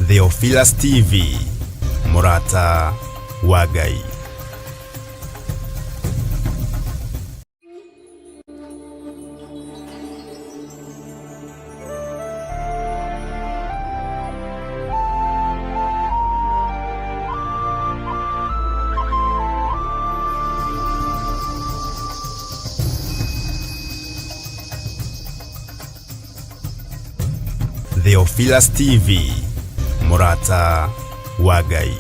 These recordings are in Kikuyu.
Theophilus TV, Mũrata wa Ngai. Theophilus TV, Mũrata wa Ngai.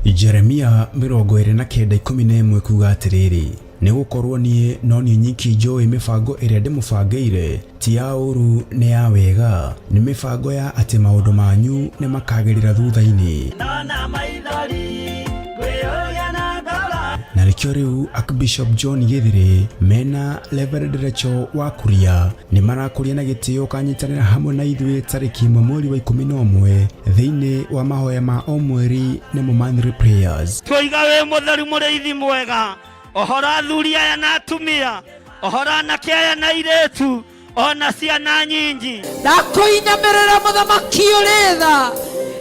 Jeremia 29:11 kuga atĩrĩrĩ, nĩ gũkorwo niĩ no niĩ nyiki njũĩ mĩbango ĩrĩa ndĩmũbangĩire, ti ya ũũru nĩ ya wega, nĩ mĩbango ya atĩ maũndũ manyu nĩ makagĩrĩra thutha-inĩ. Ndona maithori ngwĩyũria na ngoro. Na nĩkĩo rĩu Archbishop John Gĩthĩrĩ mena Reverend Rachel wa Kuria nĩ marakũria na gĩtĩo ũkanyitanĩra hamwe na ithuĩ tarĩki 1 mweri wa 11 thĩinĩ wa mahoya ma o mweri nĩmo monthly prayers. Twoiga wĩ mũtheru mũrĩithi mwega, ohora athuri aya na atumia, ohora anake aya na airĩtu, ona ciana nyinyi. Ndakũinamĩrĩra mũthamaki ũrĩ tha,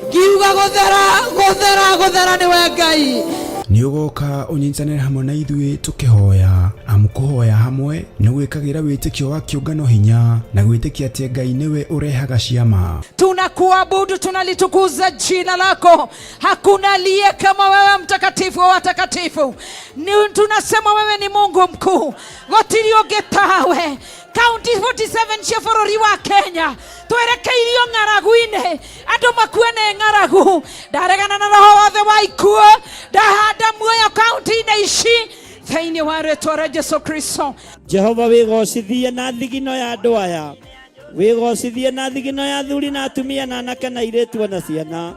ngiuga gũthera gũthera gũthera nĩwe Ngai. Nĩ ũgoka ũnyitanĩre hamwe na ithuĩ tũkĩhoya, amu kũhoya hamwe nĩ gwĩkagĩra wĩtĩkio wa kĩũngano hinya na gwĩtĩkia atĩ Ngai nĩwe ũrehaga ciama. Tunakuabudu, tunalitukuza jina lako, hakuna aliye kama wewe, mtakatifu wa watakatifu. Ni tunasema wewe ni Mungu mkuu, gũtirĩ ũngĩ tawe. Kaunti 47 cia bũrũri wa Kenya twerekeirio ng'aragu-inĩ, andũ makue nĩ ng'aragu. Ndaregana na roho wothe wa ikuũ, ndahanda muoyo kaunti-inĩ ici thĩinĩ wa rĩtwa rĩa Jesu Kristo. Jehova wĩgocithie na thigino ya andũ aya, wĩgocithie na thigino ya athuri na atumia na anake na airĩtu ona ciana,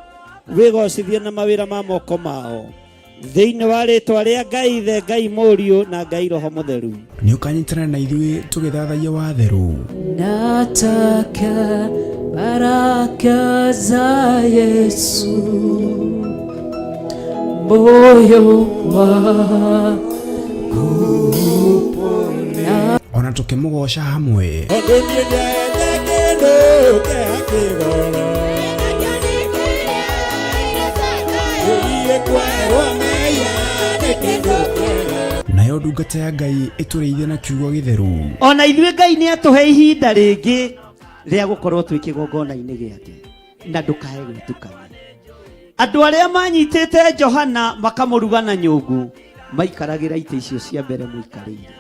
wĩgocithie na mawĩra ma moko mao, thĩinĩ wa rĩtwa rĩa Ngai Ithe, Ngai Mũriũ na Ngai Roho Mũtheru. Nĩ ũkanyitanĩra na ithuĩ tũgĩthathaiya watheru. Nataka baraka za Yesu, moyo wangu upone. Ona tũkĩmũgoca hamwe. Tondũ niĩ ndiaete kĩndũ kĩa kĩgoro. Ũthiĩ kwerwo mehia nĩ kĩndũ kĩega. Nayo ndungata ya Ngai ĩtũrĩithie na kiugo gĩtheru. Ona ithuĩ Ngai nĩ atũhe ihinda rĩngĩ rĩa gũkorwo twĩ kĩgongona-inĩ gĩake, na ndũkae gwĩtukania. Andũ arĩa manyitĩte Johana makamũruga na nyũngũ maikaragĩra itĩ icio cia mbere mũikarĩire,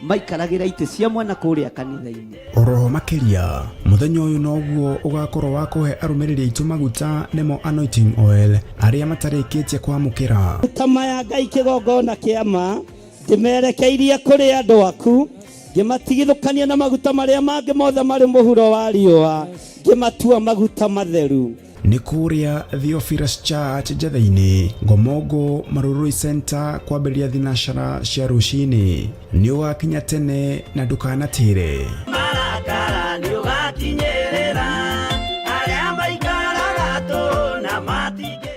maikaragĩra itĩ cia mwena kũrĩa kanitha-inĩ. Oroho makĩria mũthenya ũyũ noguo ũgakorwo wa kũhe arũmĩrĩri aitũ maguta nĩmo anointing oil arĩa matarĩkĩtie kwamũkĩra. Maguta maya Ngai kĩgongona kĩa ma ndĩmerekeirie kũrĩ andũ aku, ngĩmatigithũkania na maguta marĩa mangĩ mothe marĩ mũhuro wa riũa, ngĩmatua maguta matheru. Nĩ kũrĩa Theophilus Church Njetha-inĩ, Ngomongo Marurui Center kwambĩrĩria thinacara cia rũcinĩ. Nĩ ũgakinya tene na ndũkanatĩre. Marakara nĩ ũgakinyĩrĩra arĩa maikaraga tũ na matingĩ.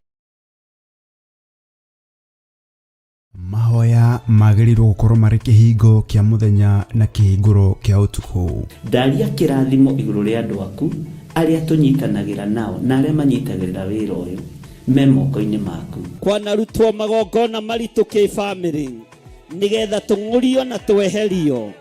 Mahoya magĩrĩirwo gũkorwo marĩ kĩhingo kĩa mũthenya na kĩhingũro kĩa ũtukũ. Ndaria kĩrathimo igũrũ rĩa andũ aku arĩa tũnyitanagĩra nao na arĩa manyitagĩrĩra wĩra ũyũ me moko-inĩ maku. Kwanarutwo magongona maritũ kĩbamĩrĩ nĩgetha tũng'ũrio na tweherio,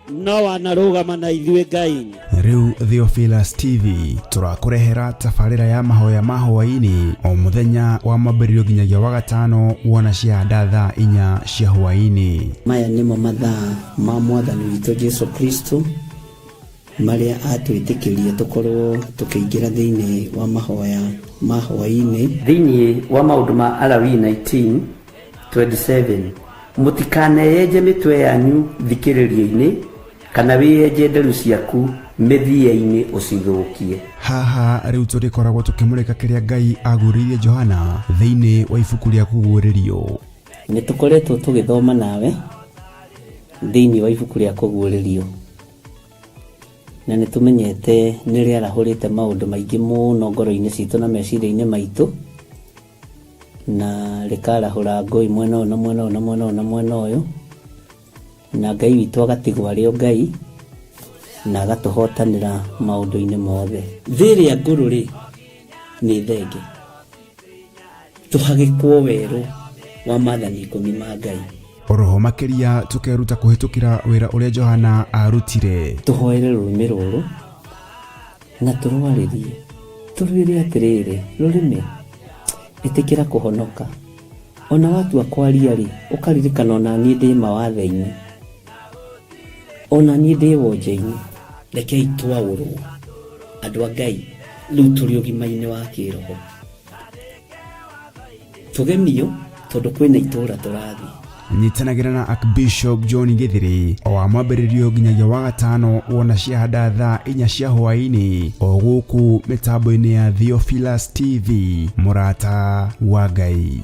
no wanarũgama na ithuĩ Ngai. Rĩu Theophilus TV tũrakũrehera tabarĩra ya mahoya ma hwaĩ-inĩ o mũthenya wa mwambĩrĩrio nginyagia wa gatano wona ciahanda thaa 4 cia hwaĩ-inĩ. Maya nĩmo mathaa ma Mwathani witũ Jesu Kristo marĩa atwĩtĩkĩrie tũkorwo tũkĩingĩra thĩinĩ wa mahoya ma hwaĩ-inĩ. Thĩinĩ wa maũndũ ma Alawii 19:27, mũtikaneyenje mĩtwe yanyu thikĩrĩrio-inĩ, kana wĩyenje nderu ciaku mĩthia-inĩ ũcithũkie. Haha rĩu tũrĩkoragwo tũkĩmũrĩka kĩrĩa Ngai aguũrĩirie Johana thĩinĩ wa ibuku rĩa Kũguũrĩrio. Nĩ tũkoretwo tũgĩthoma nawe thĩinĩ wa ibuku rĩa Kũguũrĩrio, na nĩ tũmenyete nĩ rĩarahũrĩte maũndũ maingĩ mũno ngoro-inĩ citũ na meciria-inĩ maitũ, na rĩkarahũra ngũĩ mwena ũyũ na mwena ũyũ na mwena ũyũ na mwena ũyũ. Na Ngai witũ agatigwo arĩ o Ngai na agatũhotanĩra maũndũ-inĩ mothe. Thĩ ĩrĩa ngũrũ rĩ, nĩ thenge. Tũhagĩkwo werũ wa maathani ikũmi ma Ngai. Oroho makĩria tũkeruta kũhĩtũkĩra wĩra ũrĩa Johana aarutire. Tũhoere rũrĩmĩ rũrũ na tũrwarĩrie, tũrwĩre atĩrĩrĩ, rũrĩmĩ, ĩtĩkĩra kũhonoka. Ona watua kwaria-rĩ, ũkaririkana ona niĩ ndĩ mawathe-inĩ, ona niĩ ndĩ wonje-inĩ. Rekei twaũrwo, andũ a Ngai, rĩu tũrĩ ũgima-inĩ wa kĩroho. Tũgemio tondũ kwĩna itũra tũrathiĩ. Nyitanagĩra na Archbishop John Gĩthĩrĩ o wa mwambĩrĩrio nginyagia wa gatano wona ciahanda thaa inya cia hwaĩ-inĩ o gũkũ mĩtambo-inĩ ya Theophilus TV mũrata wa Ngai.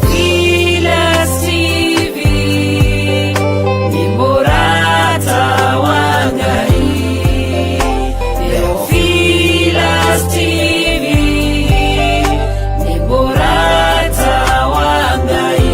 Theophilus TV ni murata wa Ngai. Theophilus TV ni murata wa Ngai.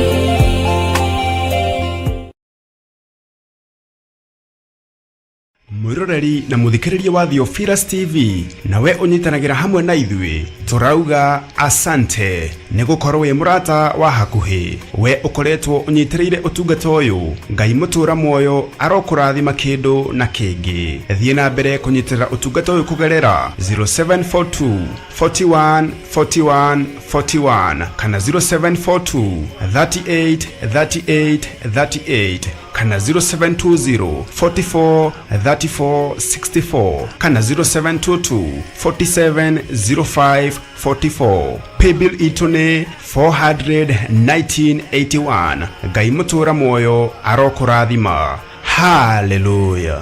Mwiroreri na muthikiriria wa Theophilus TV nawe unyitanagĩra hamwe na ithuĩ tũrauga asante nĩ gũkorwo wĩ mũrata wa hakuhĩ we ũkoretwo ũnyitĩrĩire ũtungata ũyũ. Ngai mũtũra muoyo arokũrathima kĩndũ na kĩngĩ. Thiĩ na mbere kũnyitĩrĩra ũtungata ũyũ kũgerera 0742 41 41 41 kana 0742 38 38 38 kana 0720 44 34 64 kana 0722 47 05 44. Paybill itũ nĩ 41981. Ngai mũtũra muoyo arokũrathima. Haleluya.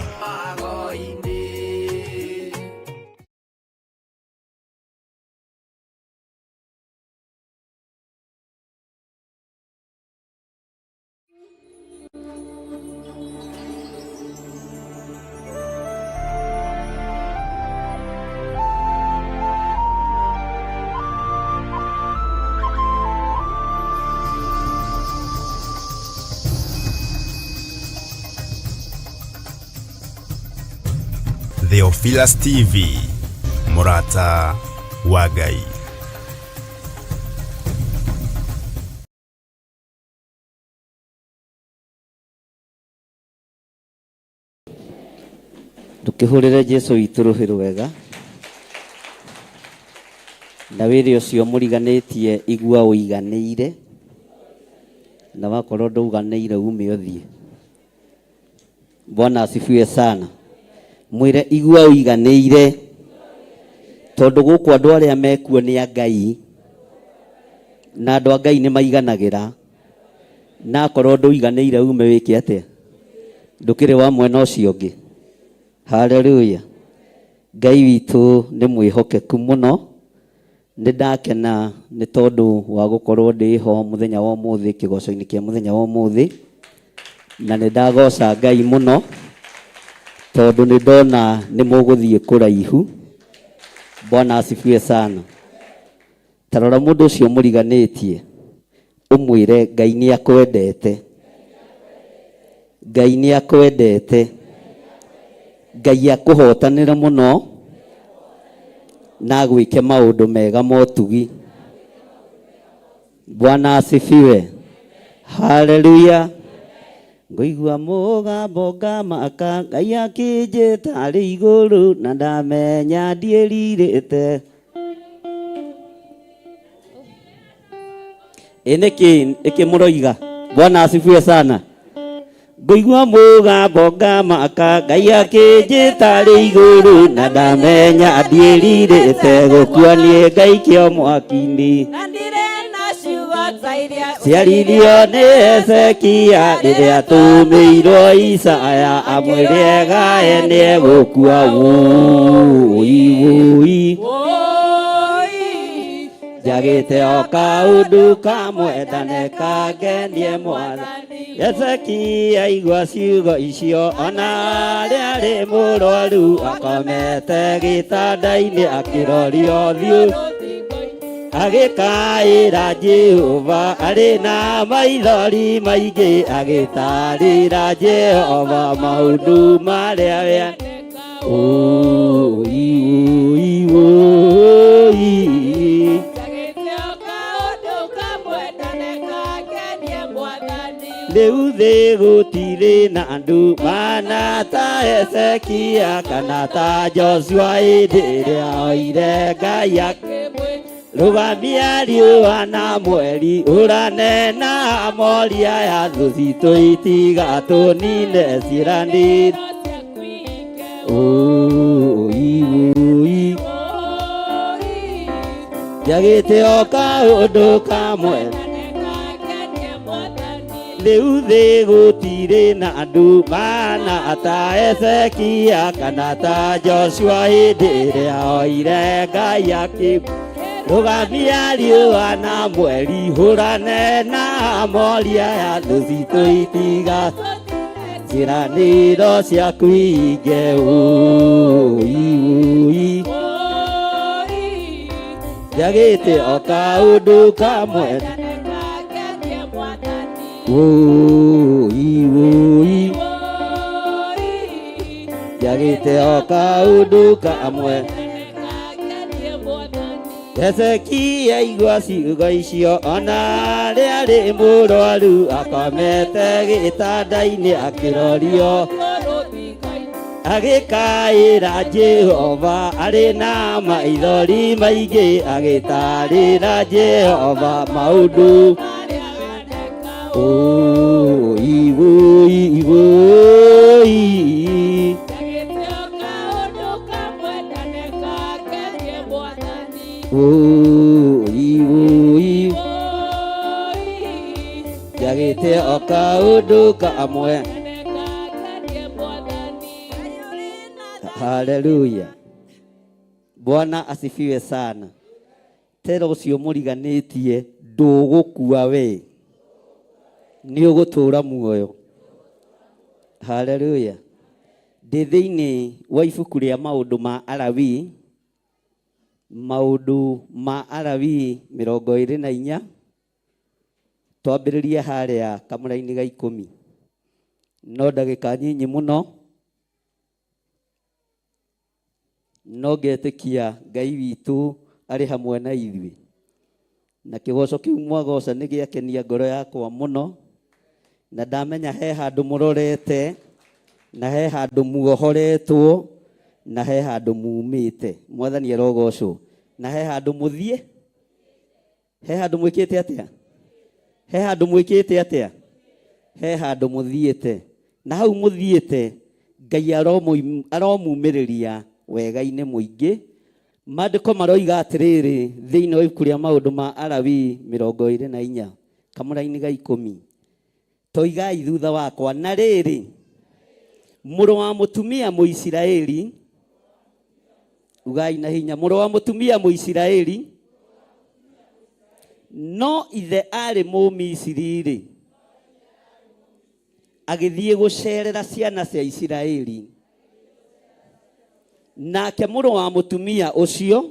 Theophilus TV mũrata wa Ngai. Ndũkĩhũrĩre Jesu witũ rũhĩ rwega na wĩrĩ ũcio mũriganĩtie igua ũiganĩire na wakorwo ndũiganĩire ume ũthiĩ. Bwana asifiwe sana. Mwĩre igua ũiganĩire tondũ gũkũ andũ arĩa mekuo nĩ a Ngai na andũ a Ngai nĩ maiganagĩra na akorwo ndũiganĩire ume wĩke atĩa ndũkĩrĩ wa mwena ũcio ũngĩ. Haleluya. Ngai witũ nĩ mwĩhokeku mũno. Nĩ ndakena nĩ tondũ wa gũkorwo ndĩ ho mũthenya wa ũmũthĩ kĩgoco-inĩ kĩa mũthenya wa ũmũthĩ na nĩ ndagoca Ngai mũno tondũ nĩ ndona nĩ mũgũthiĩ kũraihu. Bwana asifiwe sana. Ta rora mũndũ ũcio mũriganĩtie ũmwĩre Ngai nĩ akwendete. Ngai nĩ akwendete. Ngai akũhotanĩre mũno na agwĩke maũndũ mega motugi. Bwana asifiwe. Haleluya. Ngũigua mũgambo ngamaka Ngai akĩnjĩta arĩ igũrũ na ndamenya ndiĩrirĩte. Ĩ nĩkĩ ĩkĩ mũroiga? Bwana asifiwe sana. Ngũigua mũgambo ngamaka Ngai akĩnjĩta arĩ igũrũ na ndamenya ndiĩrirĩte gũkua niĩ ngaikio mwaki-inĩ. Na ndirĩ na ciugo ta Ciaririo nĩ Hezekia rĩrĩa atũmĩirwo Isaya amwĩre egae nĩegũkua. Wũi wũi, njagĩte o kaũndũ kamwe ndanekangenie Mwathani. Hezekia aigua ciugo icio, ona arĩa arĩ mũrwaru akomete gĩtanda-inĩ akĩrorio ũthiũ, agĩkaĩra Jehova arĩ na maithori maingĩ, agĩtarĩra Jehova maũndũ marĩa we. Ũi ũi ũi, rĩu thĩ gũtirĩ na andũ mana ta Hezekia kana ta Joshua hĩndĩ ĩrĩa oire Ngai rũgamia riũa na mweri ũrane na moria ya thũ citũ itigatũnine ciĩranĩre. Ũi ũi, njagĩte o kaũndũ kamwe. Rĩu thĩ gũtirĩ na andũ mana ta Hezekia kana ta Joshua hĩndĩ ĩrĩa oire Ngai akĩ rũgamia riũa na mweri hũrane na moria ya thũ citũ itiga ciĩranĩro ciaku inge. Ũi ũi, njagĩte o kaũndũ kamwe. Wũi wũi, njagĩte o kaũndũ kamwe. Hezekia aigua ciugo icio, ona arĩa arĩ mũrwaru akomete gĩtanda-inĩ akĩrorio, agĩkaĩra Jehova arĩ na maithori maingĩ, agĩtarĩra Jehova maũndũ. Ũi ũi ũi, ũi ũi, njagĩte o kaũndũ kamwe. Haleluya, Bwana asifiwe sana. Tera ũcio mũriganĩtie, ndũgũkua, we nĩ ũgũtũũra muoyo. Haleluya. Ndĩ thĩinĩ wa ibuku rĩa Maũndũ ma Alawii, Maũndũ ma Alawii 24, twambĩrĩrie harĩa kamũra-inĩ ga 10, no ndagĩka nyinyi mũno, no ngetĩkia Ngai witũ arĩ hamwe na ithuĩ, na kĩgoco kĩu mwagoca nĩ gĩakenia ngoro yakwa mũno, na ndamenya he handũ mũrorete, na he handũ muohoretwo, na he handũ mumĩte. Mwathani arogocwo. Na he handũ mũthiĩ, he handũ mwĩkĩte atĩa, he handũ mwĩkĩte atĩa, he handũ mũthiĩte, na hau mũthiĩte Ngai aromumĩrĩria wega-inĩ mũingĩ. Maandĩko maroiga atĩrĩrĩ thĩinĩ wa ibuku rĩa Maũndũ ma Alawii 24 kamũra-inĩ ga 10. Toigai thutha wakwa, na rĩrĩ, mũrũ wa mũtumia Mũisiraeli. Ugai na hinya, mũrũ wa mũtumia Mũisiraeli, no ithe arĩ Mũmisiri-rĩ, agĩthiĩ gũcerera ciana cia Isiraeli. Nake mũrũ wa mũtumia ũcio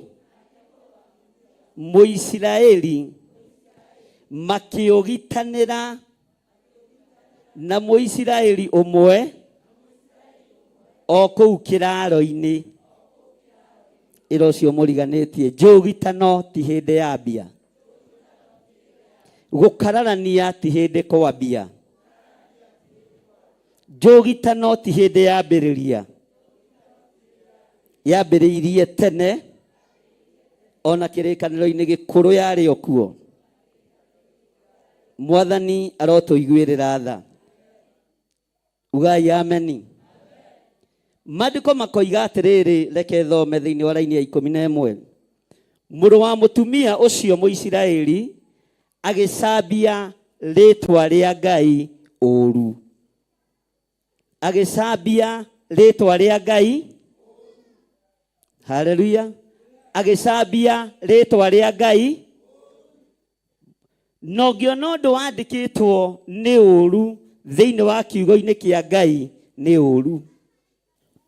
Mũisiraeli makĩũgitanĩra na Mũisiraeli ũmwe o kũu kĩraaro-inĩ. Ĩra ũcio mũriganĩtie, njũgitano ti hĩndĩ ya mbia, gũkararania ti hĩndĩ kwambia, njũgitano ti hĩndĩ yambĩrĩria, yambĩrĩirie tene, ona kĩrĩkanĩro-inĩ gĩkũrũ yarĩ o kuo. Mwathani arotũiguĩrĩra tha. Ugai ameni. Maandĩko makoiga atĩrĩrĩ, reke thome thĩinĩ wa raini ya 11. Mũrũ wa mũtumia ũcio Mũisiraeli. Agĩcambia rĩtwa rĩa Ngai ũru. Agĩcambia rĩtwa rĩa Ngai. Haleluya. Agĩcambia rĩtwa rĩa Ngai. Na ũngĩona ũndũ wandĩkĩtwo nĩ ũru thĩinĩ wa kiugo-inĩ kĩa Ngai nĩ ũru.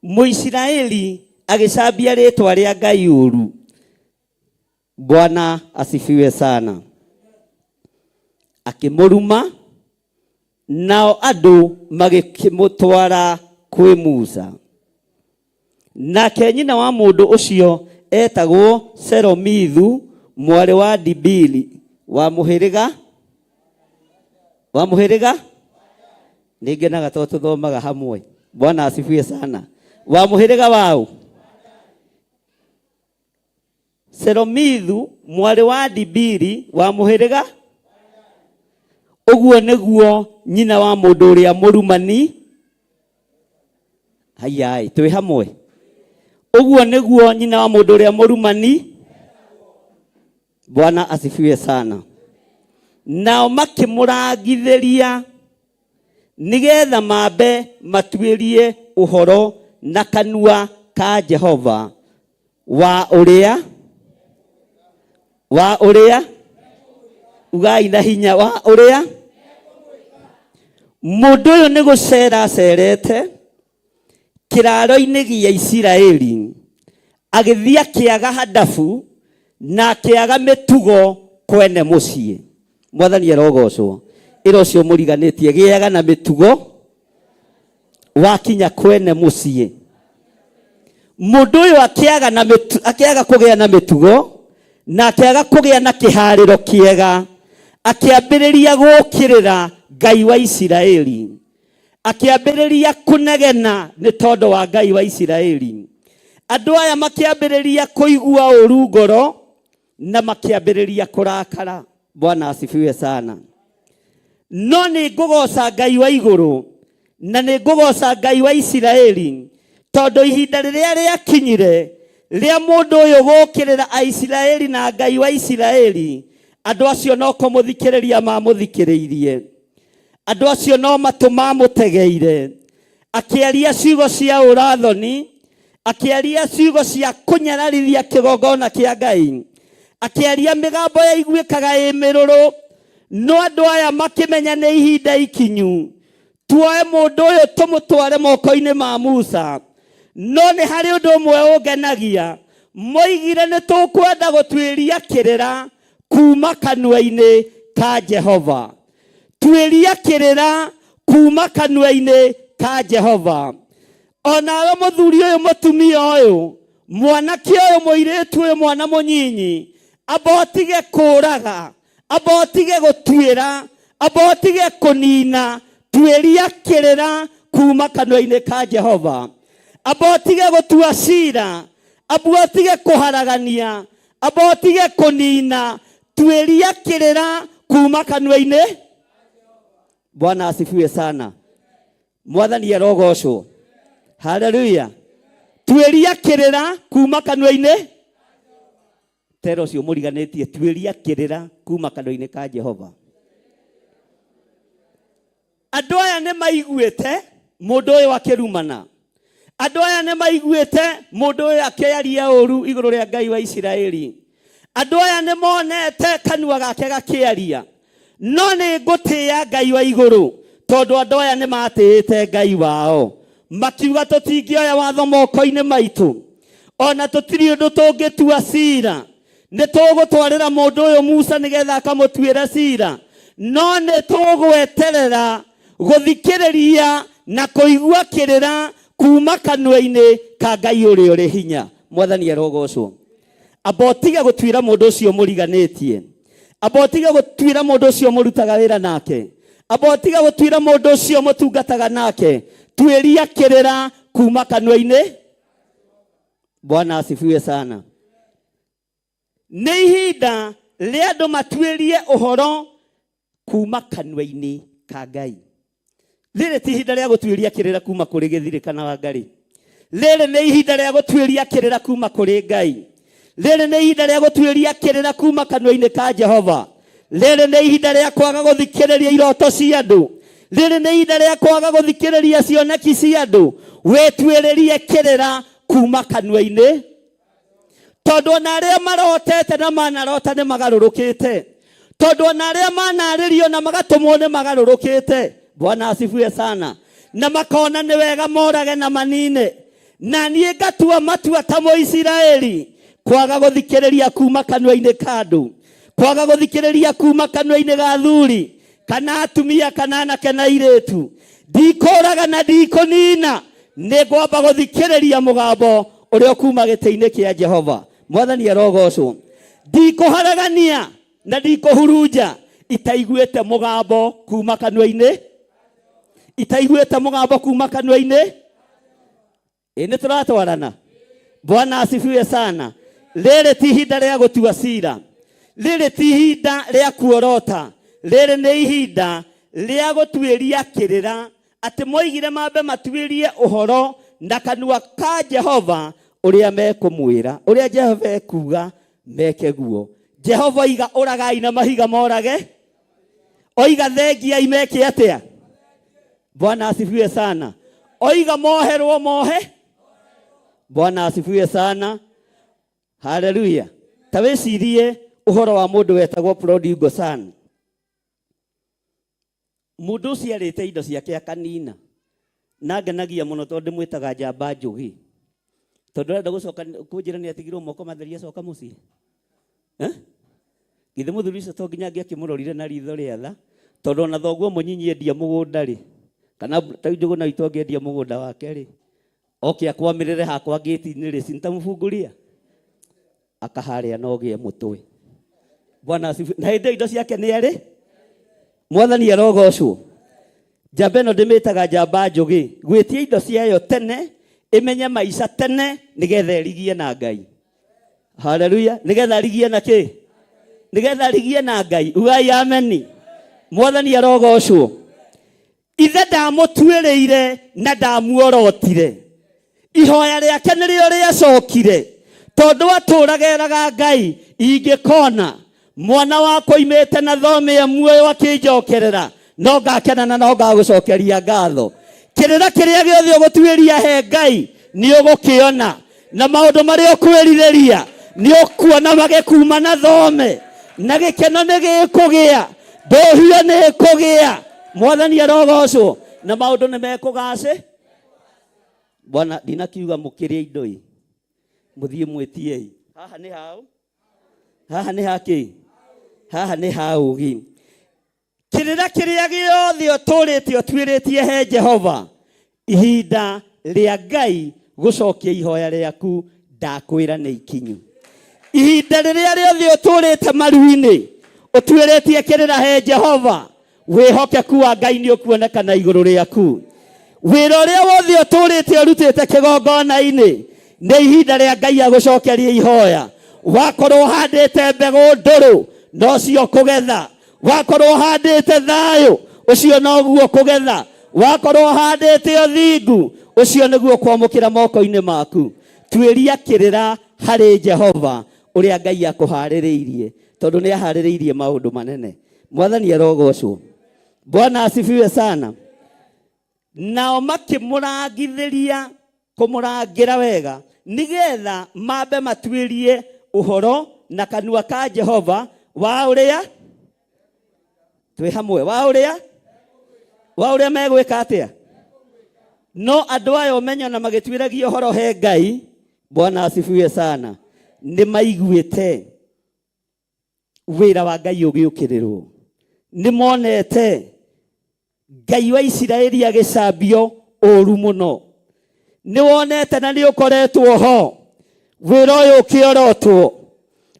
Mũisiraeli agĩcambia rĩtwa rĩa Ngai ũru. Bwana asifiwe sana. Akĩmũruma, nao andũ magĩkĩmũtwara kwĩ Musa. Nake nyina wa mũndũ ũcio etagwo Selomithu mwarĩ wa Dibiri wa mũhĩrĩga wa mũhĩrĩga nĩ ngenaga tondũ tũthomaga hamwe. Bwana asifiwe sana. Wa mũhĩrĩga waũ? Selomithu mwarĩ wa Dibiri wa mũhĩrĩga ũguo nĩguo nyina wa mũndũ ũrĩa mũrumani hayai twĩ hamwe ũguo nĩguo nyina wa mũndũ ũrĩa mũrumani Bwana asifiwe sana. Nao makĩmũrangithĩria nĩgetha mambe matuĩrie ũhoro na kanua ka Jehova wa ũrĩa wa ũrĩa ugai na hinya wa ũrĩa mũndũ ũyũ nĩ gũcera acerete kĩraaro-inĩ gĩa Isiraeli agĩthiĩ akĩaga hadabu na akĩaga mĩtugo kwene mũciĩ. Mwathani arogocwo. Ĩra ũcio mũriganĩtie gĩaga na mĩtugo wakinya kwene mũciĩ. Mũndũ ũyũ akĩaga na mĩtu, akĩaga kũgĩa na mĩtugo na akĩaga kũgĩa na kĩharĩro kĩega akĩambĩrĩria gũkĩrĩra Ngai wa Isiraeli. Akĩambĩrĩria kũnegena nĩ tondũ wa Ngai wa Isiraeli. Andũ aya makĩambĩrĩria kũigua ũru ngoro na makĩambĩrĩria kũrakara. Bwana asifiwe sana. No nĩ ngũgoca Ngai wa igũrũ na nĩ ngũgoca Ngai wa Isiraeli tondũ ihinda rĩrĩa rĩakinyire rĩa mũndũ ũyũ gũkĩrĩra Aisiraeli na Ngai wa Isiraeli, andũ acio no kũmũthikĩrĩria mamũthikĩrĩirie. Andũ acio no matũ mamũtegeire. Akĩaria ciugo cia ũrathoni, akĩaria ciugo cia kũnyararithia kĩgongona kĩa Ngai, akĩaria mĩgambo yaiguĩkaga ĩ mĩrũrũ. No andũ aya makĩmenya nĩ ihinda ikinyu tuoe mũndũ ũyũ tũmũtware moko-inĩ ma Musa. No nĩ harĩ ũndũ ũmwe ũngenagia, moigire nĩ tũkwenda gũtuĩria kĩrĩra kuma kanua-inĩ ka Jehova. Tuĩria kĩrĩra kuma kanua-inĩ ka Jehova. Onawe mũthuri ũyũ, mũtumia ũyũ, mwanake ũyũ, mũirĩtu ũyũ, mwana mũnyinyi, amba ũtige kũraga, amba ũtige gũtuĩra, amba ũtige kũnina, tuĩria kĩrĩra kuma kanua-inĩ ka Jehova. Amba ũtige gũtua cira, amba ũtige kũharagania, amba ũtige kũnina, tuĩria kĩrĩra kuma kanua-inĩ. Bwana asifiwe sana. Mwathani arogocwo. Haleluya. Tuĩria kĩrĩra kuma kanua-inĩ. Tera ũcio mũriganĩtie, tuĩria kĩrĩra kuma kanua-inĩ ka Jehova. Andũ aya nĩ maiguĩte mũndũ ũyũ akĩrumana. Andũ aya nĩ maiguĩte mũndũ ũyũ akĩaria ũru igũrũ rĩa Ngai wa Isiraeli. Andũ aya nĩ monete kanua gake gakĩaria. No nĩ ngũtĩĩa Ngai wa igũrũ tondũ andũ aya nĩ matĩĩte Ngai wao. Makiuga tũtingĩoya watho moko-inĩ maitũ, ona tũtirĩ ũndũ tũngĩtua cira. Nĩ tũgũtwarĩra mũndũ ũyũ Musa nĩgetha akamũtuĩre cira, no nĩ tũgweterera gũthikĩrĩria na kũigua kĩrĩra kuma kanua-inĩ ka Ngai ũrĩa ũrĩ hinya. Mwathani arogocwo. Amba ũtige gũtuĩra mũndũ ũcio mũriganĩtie. Amba ũtige gũtuĩra mũndũ ũcio mũrutaga wĩra nake. Amba ũtige gũtuĩra mũndũ ũcio mũtungataga nake. Tuĩria kĩrĩra kuma kanua-inĩ. Bwana asifiwe sana. Nĩ ihinda rĩa andũ matuĩrie ũhoro kuma kanua-inĩ ka Ngai. Rĩrĩ ti ihinda rĩa gũtuĩria kĩrĩra kuma kũrĩ gĩthirĩ kana Wangarĩ. Rĩrĩ nĩ ihinda rĩa gũtuĩria kĩrĩra kuma kũrĩ Ngai. Rĩrĩ nĩ ihinda rĩa gũtuĩria kĩrĩra kuma kanua-inĩ ka Jehova. Rĩrĩ nĩ ihinda rĩa kwaga gũthikĩrĩria iroto cia andũ. Rĩrĩ nĩ ihinda rĩa kwaga gũthikĩrĩria cioneki cia andũ. Wĩtuĩrĩrie kĩrĩra kuma kanua-inĩ, tondũ ona arĩa marotete na manarota nĩ magarũrũkĩte, tondũ ona arĩa manarĩrio na magatũmwo nĩ magarũrũkĩte. Bwana asifiwe sana. Na makona nĩ wega morage na manine. Na niĩ ngatua matua ta Mũisiraeli kwaga gũthikĩrĩria kuma kanua-inĩ ka andũ, kwaga gũthikĩrĩria kuma kanua-inĩ ga athuri kana atumia kana anake na airĩtu. Ndikũraga na ndikũnina, nĩ ngwamba gũthikĩrĩria mũgambo ũrĩa ũkuma gĩtĩ-inĩ kĩa Jehova. Mwathani arogocwo. Ndikũharagania na ndikũhurunja itaiguĩte mũgambo kuma kanua-inĩ, itaiguĩte mũgambo kuma kanua-inĩ. Ĩ nĩ tũratwarana? Bwana asifiwe sana. Rĩrĩ ti ihinda rĩa gũtua cira, rĩrĩ ti ihinda rĩa kuorota, rĩrĩ nĩ ihinda rĩa gũtuĩria kĩrĩra, atĩ moigire mambe matuĩrie ũhoro na kanua ka Jehova ũrĩa mekũmwĩra, ũrĩa Jehova ekuga meke guo. Jehova oiga ũragai na mahiga morage, oiga thengiai meke atĩa? Bwana asifiwe sana. Oiga moherwo mohe. Bwana asifiwe sana. Haleluya. Ta wĩcirie ũhoro wa mũndũ wetagwo prodigal son. Mũndũ ũcio arĩte indo ciake akanina, na ngenagia mũno tondũ ndĩmwĩtaga njamba njũgĩ, tondũ arenda gũcoka kũnjĩra nĩ atigirwo moko matheri acoka mũciĩ. Eh? Githĩ mũthuri ũcio to nginya angĩakĩmũrorire na ritho rĩa tha, tondũ ona thoguo mũnyinyi endia mũgũnda rĩ, kana ta Njũgũna witũ angĩendia mũgũnda wake rĩ, oke akwamĩrĩre hakwa ngĩti-inĩ rĩ, sintamũbungũria akaharĩa no gĩe mũtwe. Bwana asifiwe. Na hĩndĩ ĩyo indo ciake nĩ erĩ. Mwathani arogocwo. Njamba ĩno ndĩmĩtaga njamba njũgĩ, gwĩtia indo ciayo tene, ĩmenye maica tene, nĩgetha ĩrigie na Ngai. Haleluya. Nĩgetha arigie na kĩ? Nĩgetha arigie na Ngai. Ugai ameni. Mwathani arogocwo. Ithe ndamũtuĩrĩire na ndamuorotire. Ihoya rĩake nĩrĩo rĩacokire, tondũ atũraga eraga Ngai, ingĩkona mwana wakwa oimĩte na thome ya muoyo akĩnjokerera, no ngakena na no ngagũcokeria ngatho. Kĩrĩra kĩrĩa gĩothe ũgũtuĩria he Ngai nĩ ũgũkĩona, na maũndũ marĩa ũkwĩrirĩria nĩ ũkuona magĩkuma na thome, na gĩkeno nĩ gĩkũgĩa, ndũhio nĩ ĩkũgĩa. Mwathani arogocwo, na maũndũ nĩ mekũgacĩ. Bwana, ndinakiuga mũkĩrĩe indo ĩ, mũthiĩ mwĩtiei. Haha nĩ haũ? Haha nĩ hakĩ? Haha nĩ ha ũgĩ. Kĩrĩra kĩrĩa gĩothe ũtũrĩte ũtuĩrĩtie he Jehova, ihinda rĩa Ngai gũcokia ihoya rĩaku ndakwĩra nĩ ikinyu. Ihinda rĩrĩa rĩothe ũtũrĩte maru-inĩ ũtuĩrĩtie kĩrĩra he Jehova, wĩhokeku wa Ngai nĩ ũkuonekana igũrũ rĩaku. Wĩra ũrĩa wothe ũtũrĩte ũrutĩte kĩgongona-inĩ, nĩ ihinda rĩa Ngai agũcokerie ihoya. Wakorwo ũhandĩte mbegũ ndũrũ, nocio ũkũgetha. Wakorwo ũhandĩte thayũ, ũcio noguo ũkũgetha. Wakorwo ũhandĩte ũthingu, ũcio nĩguo ũkwamũkĩra moko-inĩ maku. Tuĩria kĩrĩra harĩ Jehova ũrĩa Ngai akũharĩrĩirie, tondũ nĩ aharĩrĩirie maũndũ manene. Mwathani arogocwo. Bwana asifiwe sana. Nao makĩmũrangithĩria kũmũrangĩra wega, nĩgetha mambe matuĩrie ũhoro na kanua ka Jehova wa ũrĩa twĩ hamwe, wa ũrĩa wa ũrĩa megwĩka atĩa. No andũ aya ũmenyo na magĩtuĩragia ũhoro he Ngai. Bwana asifiwe sana. Nĩ maiguĩte wĩra wa Ngai ũgĩũkĩrĩrwo, nĩ monete Ngai wa Isiraeli agĩcambio ũru mũno, nĩ wonete na nĩ ũkoretwo ho wĩra ũyũ ũkĩorotwo,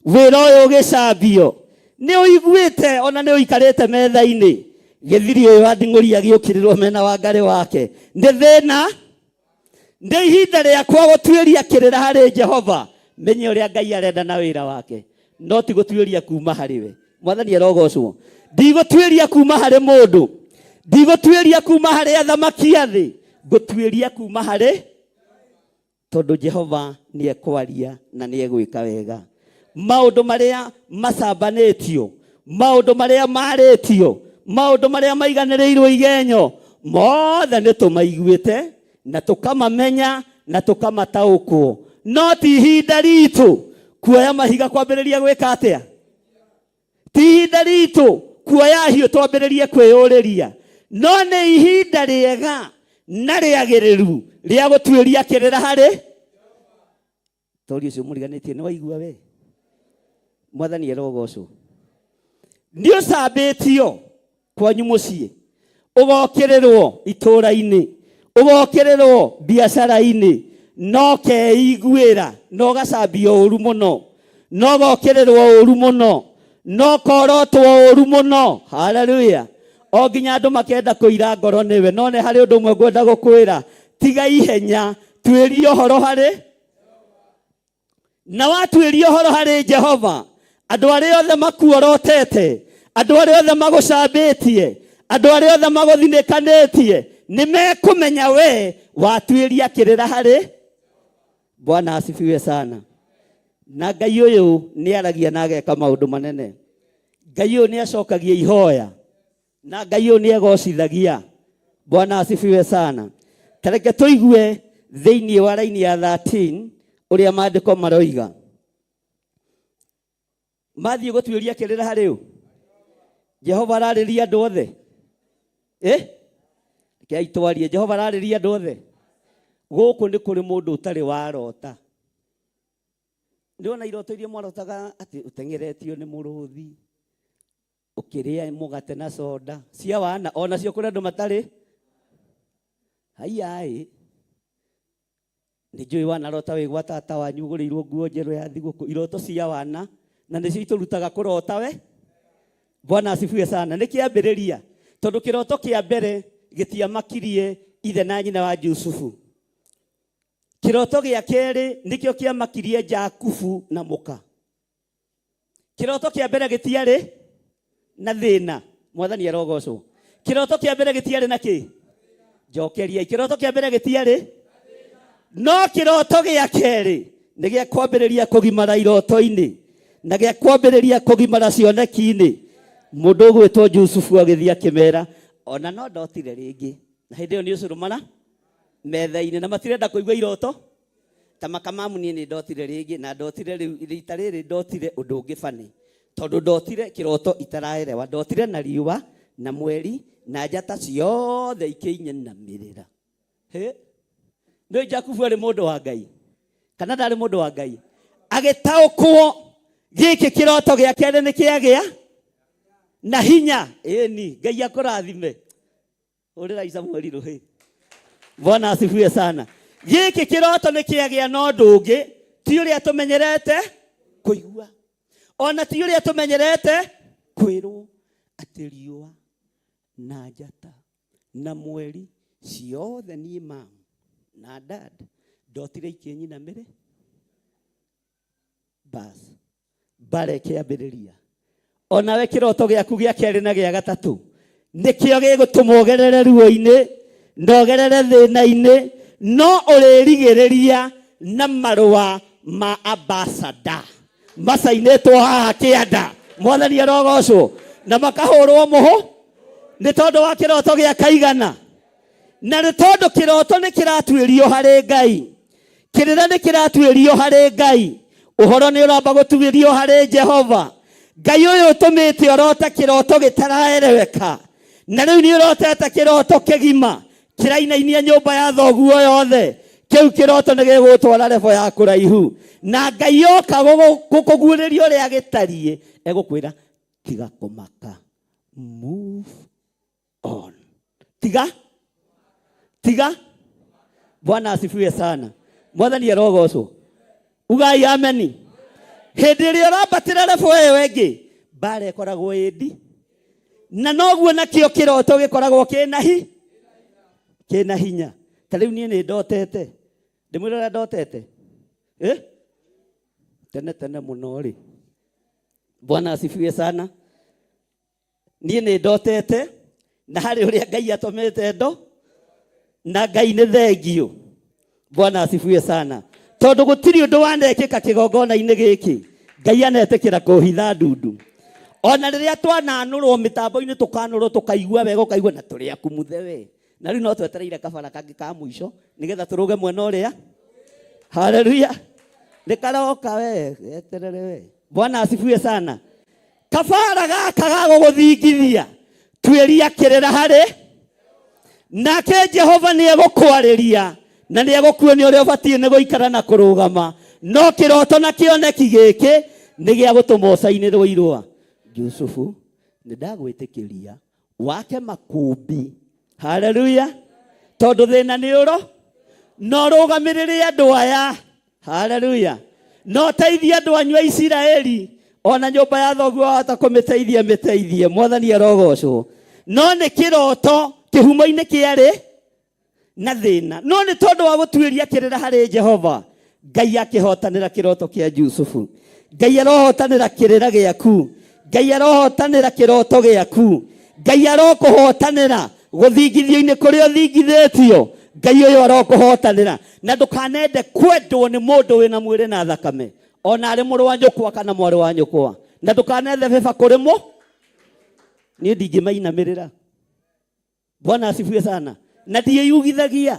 wĩra ũyũ ũgĩcambio, nĩ ũiguĩte ona nĩ ũikarĩte metha-inĩ gĩthiri ũyũ wa nding'ũri agĩũkĩrĩrwo mena wangarĩ wake. Nĩ thĩna, nĩ ihinda rĩakwa gũtuĩria kĩrĩra harĩ Jehova, menye ũrĩa Ngai arenda na wĩra wake, no ti gũtuĩria kuma harĩ we. Mwathani arogocwo. Ndigũtuĩria kuma harĩ mũndũ, ndigũtuĩria kuma harĩ athamaki a thĩ, ngũtuĩria kuma harĩ, tondũ Jehova nĩ ekwaria na nĩ egwĩka wega. Maũndũ marĩa macambanĩtio, Maũndũ marĩa marĩtio, maũndũ marĩa maiganĩrĩirwo igenyo, mothe nĩ tũmaiguĩte na tũkamamenya na tũkamataũkwo. No ti ihinda ritũ kuoya mahiga kwambĩrĩria gwĩka atĩa? Ti ihinda ritũ kuoya hiũ twambĩrĩrie kwĩyũrĩria, no nĩ ihinda rĩega na rĩagĩrĩru rĩa gũtuĩria kĩrĩra harĩ tori ũcio mũriganĩtie. Nĩ waigua we? Mwathani arogocwo. Nĩ ũcambĩtio kwanyu mũciĩ, ũgokĩrĩrwo itũũra-inĩ, ũgokĩrĩrwo biacara-inĩ, no keiguĩra na ũgacambio ũru mũno, na ũgokĩrĩrwo ũru mũno, na ũkorotwo ũru mũno. Haleluya! O nginya andũ makenda kũira ngoro nĩwe. No nĩ harĩ ũndũ ũmwe ngwenda gũkwĩra, tiga ihenya, tuĩria ũhoro harĩ na watuĩria ũhoro harĩ Jehova. Andũ arĩa othe makuorotete, andũ arĩa othe magũcambĩtie, andũ arĩa othe magũthinĩkanĩtie, nĩ mekũmenya we watuĩria kĩrĩra harĩ Bwana. Asifiwe sana. Na Ngai ũyũ nĩ aragia na ageka maũndũ manene. Ngai ũyũ nĩ acokagia ihoya, na Ngai ũyũ nĩ egocithagia. Bwana asifiwe sana. Tareke tũigue thĩinĩ wa raini ya 13 ũrĩa maandĩko maroiga. Mathiĩ gũtuĩria kĩrĩra harĩ ũ? Jehova ararĩria andũ othe. Eh, rekei twarie. Jehova ararĩria andũ othe. Gũkũ nĩ kũrĩ mũndũ ũtarĩ warota? Ndĩrona iroto iria mwarotaga atĩ ũteng'eretio nĩ mũrũthi, ũkĩrĩa mũgate na soda cia wana, onacio kũrĩ andũ matarĩ haiyaĩ. Nĩ njũĩ wanarota wĩ gwa tata wanyu ũgũrĩirwo nguo njerũ ya thigũkũ. Iroto cia wana na nĩcio itũrutaga kũrota we. Bwana asifiwe sana. Nĩ kĩambĩrĩria, tondũ kĩroto kĩa mbere gĩtiamakirie ithe na nyina wa Jusufu. Kĩroto gĩa kerĩ nĩkĩo kĩamakirie Jakubu na mũka. Kĩroto kĩa mbere gĩtiarĩ na thĩna. Mwathani arogocwo. Kĩroto kĩa mbere gĩtiarĩ na kĩ? Njokeriai. Kĩroto kĩa mbere gĩtiarĩ, no kĩroto gĩa kerĩ nĩ gĩa kwambĩrĩria kũgimara iroto-inĩ na gĩa kwambĩrĩria kũgimara cioneki-inĩ. Mũndũ ũgwĩtwo Jusufu agĩthiĩ akĩmera, ona no ndotire rĩngĩ. Na hĩndĩ ĩyo nĩ ũcũrũ mara metha-inĩ na matirenda kũigua iroto ta makamamu. Niĩ nĩ ndotire rĩngĩ, na ndotire rĩu rita rĩrĩ ndotire ũndũ ũngĩ bani, tondũ ndotire kĩroto itaraerewa. Ndotire na riũa na mweri na njata ciothe ikĩinyanamĩrĩra. Hĩ, nĩ Jakubu arĩ mũndũ wa Ngai kana ndarĩ mũndũ wa Ngai? Agĩtaũkwo gĩkĩ kĩroto gĩa kerĩ nĩ kĩagĩa na hinya. Ĩni, Ngai akũrathime. Hũrĩrai Samueli rũhĩ. Bwana asifiwe sana. Gĩkĩ kĩroto nĩ kĩagĩa na ũndũ ũngĩ, ti ũrĩa tũmenyerete kũigua, ona ti ũrĩa tũmenyerete kwĩrwo, atĩ riũa na njata na mweri ciothe niĩ mam na dad ndotire ikĩnyinamĩrĩ. Bas mbara ĩkĩambĩrĩria. Onawe kĩroto gĩaku gĩa kerĩ na gĩa gatatũ nĩkĩo gĩgũtũma ũgerere ruo-inĩ na ũgerere thĩna-inĩ, no ũrĩrigĩrĩria na marũa ma ambassador macainĩtwo haha kĩanda. Mwathani arogocwo. Na makahũrwo mũhũ nĩ tondũ wa kĩroto gĩa kaigana, na nĩ tondũ kĩroto nĩ kĩratuĩrio harĩ Ngai, kĩrĩra nĩ kĩratuĩrio harĩ Ngai, ũhoro nĩ ũramba gũtuĩrio harĩ Jehova. Ngai ũyũ ũtũmĩte ũrote kĩroto gĩtaraereweka, na rĩu nĩ ũrotete kĩroto kĩgima kĩrainainia nyũmba ya thoguo yothe, kĩu kĩroto nĩ gĩgũtwara rebo ya kũraihu. Na Ngai oka gũkũguũrĩria ũrĩa gĩtariĩ, egũkwĩra tiga kũmaka, move on, tiga tiga. Bwana asifiwe sana. Mwathani arogocwo. Ugai ameni. Hĩndĩ ĩrĩa ũrambatĩra rebo ĩyo ĩngĩ, mbara ĩkoragwo ĩndi, na noguo nakĩo kĩroto gĩkoragwo kĩna hi kĩna hinya. Ta rĩu niĩ nĩ ndotete, ndĩmwĩra ũrĩa ndotete, eh? Tene tene mũno rĩ. Bwana asifiwe sana. Niĩ nĩ ndotete na harĩ ũrĩa Ngai atũmĩte ndo, na Ngai nĩ thengio. Bwana asifiwe sana. Tondũ gũtirĩ ũndũ wanekĩka kĩgongona-inĩ gĩkĩ Ngai anetĩkĩra kũhitha ndundu. Ona rĩrĩa twananũrwo mĩtambo-inĩ tũkanũrwo tũkaigua wega ũkaigua na tũrĩ aku muthe we. Na rĩu no twetereire kabara kangĩ ka mũico nĩgetha tũrũge mwena ũrĩa. Haleluya. Nĩ karoka we, eterere we. Bwana asifiwe sana. Kabara gaka ga gũgũthingithia tuĩria kĩrĩra harĩ nake Jehova nĩ egũkwarĩria na nĩ egũkuonia ũrĩa ũbatiĩ nĩ gũikara na kũrũgama no kĩroto na kĩoneki gĩkĩ nĩ gĩa gũtũma ũcainĩrwo irũa. Jusufu, nĩ ndagwĩtĩkĩria wake makũmbĩ. Haleluya. Tondũ thĩna nĩ ũro no rũgamĩrĩre andũ aya. Haleluya. No teithie andũ anyu a Isiraeli ona nyũmba ya thoguo wahota kũmĩteithia mĩteithie. Mwathani arogocwo. No nĩ kĩroto kĩhumo-inĩ kĩarĩ na thĩna, no nĩ tondũ wa gũtuĩria kĩrĩra harĩ Jehova, Ngai akĩhotanĩra kĩroto kĩa Jusufu. Ngai arohotanĩra kĩrĩra gĩaku. Ngai arohotanĩra kĩroto gĩaku. Ngai arokũhotanĩra gũthingithio-inĩ kũrĩa ũthingithĩtio. Ngai ũyũ arokũhotanĩra. Na ndũkanende kwendwo nĩ mũndũ wĩna mwĩrĩ na thakame, ona arĩ mũrũ wa nyũkwa kana mwarĩ wa nyũkwa. Na ndũkanethe bĩba kũrĩ mũ. Niĩ ndingĩmainamĩrĩra. Bwana asifiwe sana. Na ndiĩyugithagia.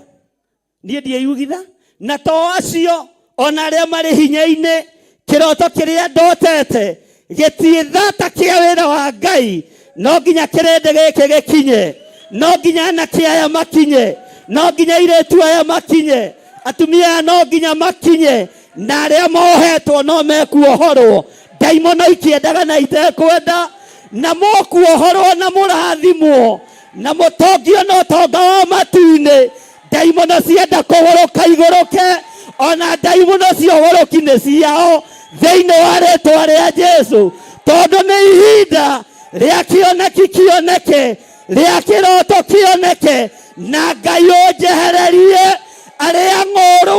Niĩ ndiĩyugitha. Na to acio ona arĩa marĩ hinya-inĩ, kĩroto kĩrĩa ndotete gĩtiĩthata kĩa wĩra wa Ngai, no nginya kĩrĩndĩ gĩkĩ gĩkinye, no nginya anake aya makinye, no nginya airĩtu aya makinye, atumia aya no nginya makinye, na arĩa mohetwo no mekuohorwo. Ndaimono ikĩendaga na itekwenda, na mũkuohorwo na mũrathimwo na mũtongio na ũtonga wa matu-inĩ. Ndaimono cienda kũgũrũka igũrũke, ona ndaimono cia ũgũrũki nĩ ciao thĩinĩ wa rĩtwa rĩa Jesu, tondũ nĩ ihinda rĩa kĩoneki kĩoneke, rĩa kĩroto kĩoneke, na Ngai ũnjehererie arĩa ng'ũũrũ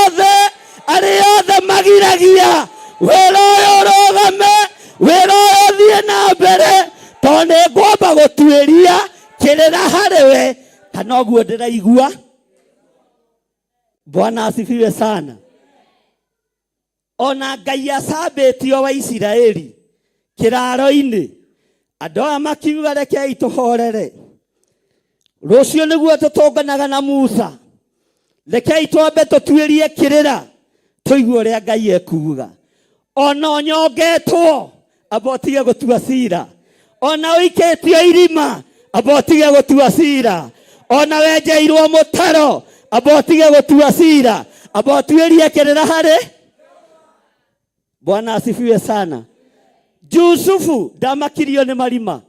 othe, arĩa othe magiragia wĩra ũyũ ũrũgame, wĩra ũyũ ũthiĩ na mbere, tondũ nĩ ngwamba gũtuĩria kĩrĩra harĩ we, kana ũguo ndĩraigua. Bwana asifiwe sana. Ona Ngai acambĩtio wa Isiraeli kĩraro-inĩ, andũ aya makiuga rekei tũhorere, rũciũ nĩguo tũtũnganaga na Musa, rekei twambe tũtuĩrie kĩrĩra tũigue ũrĩa Ngai ekuuga. Ona ũnyongetwo amba ũtige gũtua cira, ona ũikĩtio irima amba ũtige gũtua cira, ona wenjeirwo mũtaro amba ũtige gũtua cira, amba ũtuĩrie kĩrĩra harĩ Bwana asifiwe sana. Jusufu ndamakirio nĩ marima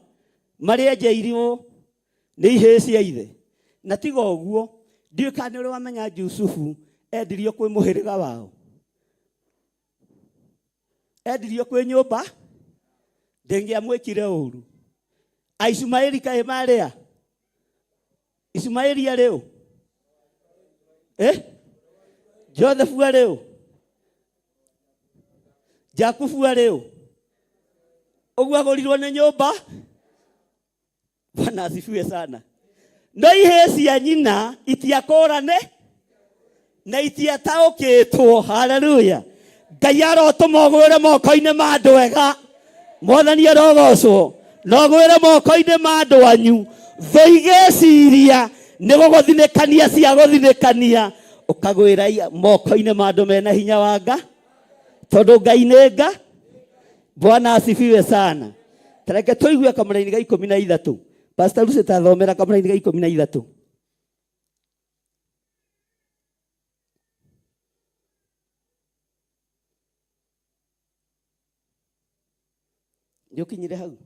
marĩa enjeirwo nĩ ihĩĩ cia ithe. Na tiga ũguo, ndiũĩ kana nĩ ũrĩ wamenya Jusufu endirio kwĩ mũhĩrĩga wao, endirio kwĩ nyũmba ndĩngĩamwĩkire ũru. Aishumaeli kaĩ marĩa? Ishumaeli arĩ ũ? Joseph arĩ ũ? Jakubu arĩ ũ? Ũguo agũrirwo nĩ nyũmba. Bwana asifiwe sana. No ihĩĩ cia nyina itiakũrane na itiataũkĩtwo. Haleluya. Ngai arotũma ũgwĩre moko-inĩ ma andũ ega. Mwathani arogocwo. Na ũgwĩre moko-inĩ ma andũ anyu. Thũ igĩciria nĩ gũgũthinĩkania cia gũthinĩkania, ũkagwĩra moko-inĩ ma andũ mena hinya wa nga, tondũ Ngai nĩ nga. Bwana asifiwe sana. Tareke tũigue kamũraini ga 13. Pastor Lucy tathomera kamũraini ga 13. Nĩ ũkinyire hau?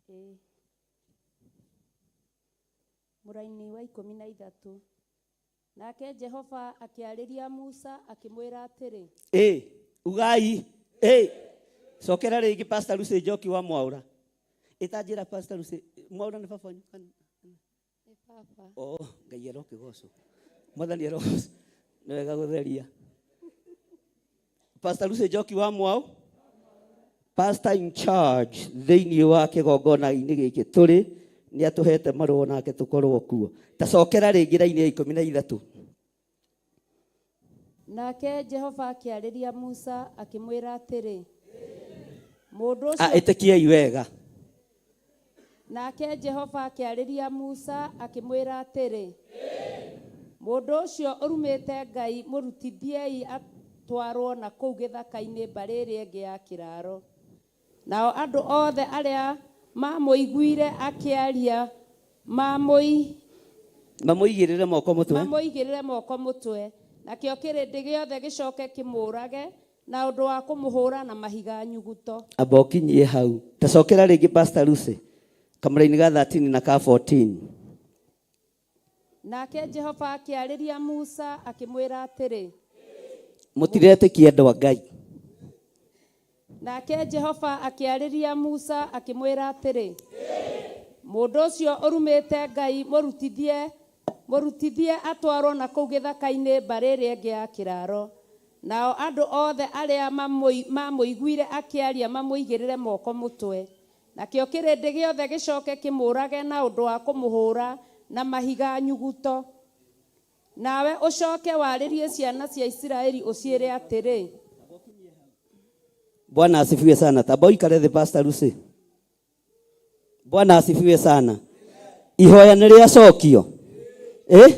Ĩĩ. Mũraini wa 13. Nake Jehova akĩarĩria Musa akĩmwĩra atĩrĩ. Ĩĩ, ugai. Ĩĩ. Cokera rĩngĩ Pastor Lucy Njoki wa Mwaũra. Ĩtanjĩra Pastor Lucy, Mwaũra nĩ baba wanyu kana? Nĩ baba. Oh, Ngai arokĩgocwo. Mwathani arogocwo. Nĩ wega gũtheria. Pastor Lucy Njoki wa Mwau, pastor in charge thĩinĩ wa kĩgongona-inĩ gĩkĩ tũrĩ, nĩ atũhete marũa nake tũkorwo kuo. Tacokera rĩngĩ raini ya 13. Nake Jehova akĩarĩria Musa akĩmwĩra atĩrĩ, mũndũ ũcio Ĩtĩkiai wega. Nake Jehova akĩarĩria Musa akĩmwĩra atĩrĩ, Mũndũ ũcio ũrumĩte Ngai mũrutithiei atwarwo na kũu gĩthaka-inĩ mbarĩ ĩrĩa ĩngĩ ya kĩraaro. Nao andũ othe arĩa maamũiguire akĩaria mamũi Mamũigĩrĩre moko mũtwe. Mamũigĩrĩre moko mũtwe, nakĩo kĩrĩndĩ gĩothe gĩcoke kĩmũũrage na ũndũ wa kũmũhũra na mahiga nyuguto. Amba ũkinyie hau. Ta cokera rĩngĩ Pastor Lucy, kamũraini ga 13 na ka 14. Nake Jehova akĩarĩria Musa akĩmwĩra atĩrĩ. Mũtiretĩkia andũ a Ngai. Nake Jehova akĩarĩria Musa akĩmwĩra atĩrĩ, Mũndũ ũcio ũrumĩte Ngai mũrutithie, mũrutithie atwarwo na kũu gĩthaka-inĩ mbarĩ ĩrĩa ĩngĩ ya kĩraaro, nao andũ othe arĩa maamũiguire akĩaria mamũigĩrĩre moko mũtwe. Nakĩo kĩrĩndĩ gĩothe gĩcoke kĩmũũrage na ũndũ wa kũmũhũra na mahiga nyuguto. Nawe ũcoke warĩrie ciana cia Isiraeli ũciĩre atĩrĩ. Bwana asifiwe sana. Tamba ũikare thĩ Pastor Lucy. Bwana asifiwe sana. Ihoya nĩ rĩacokio. Eh?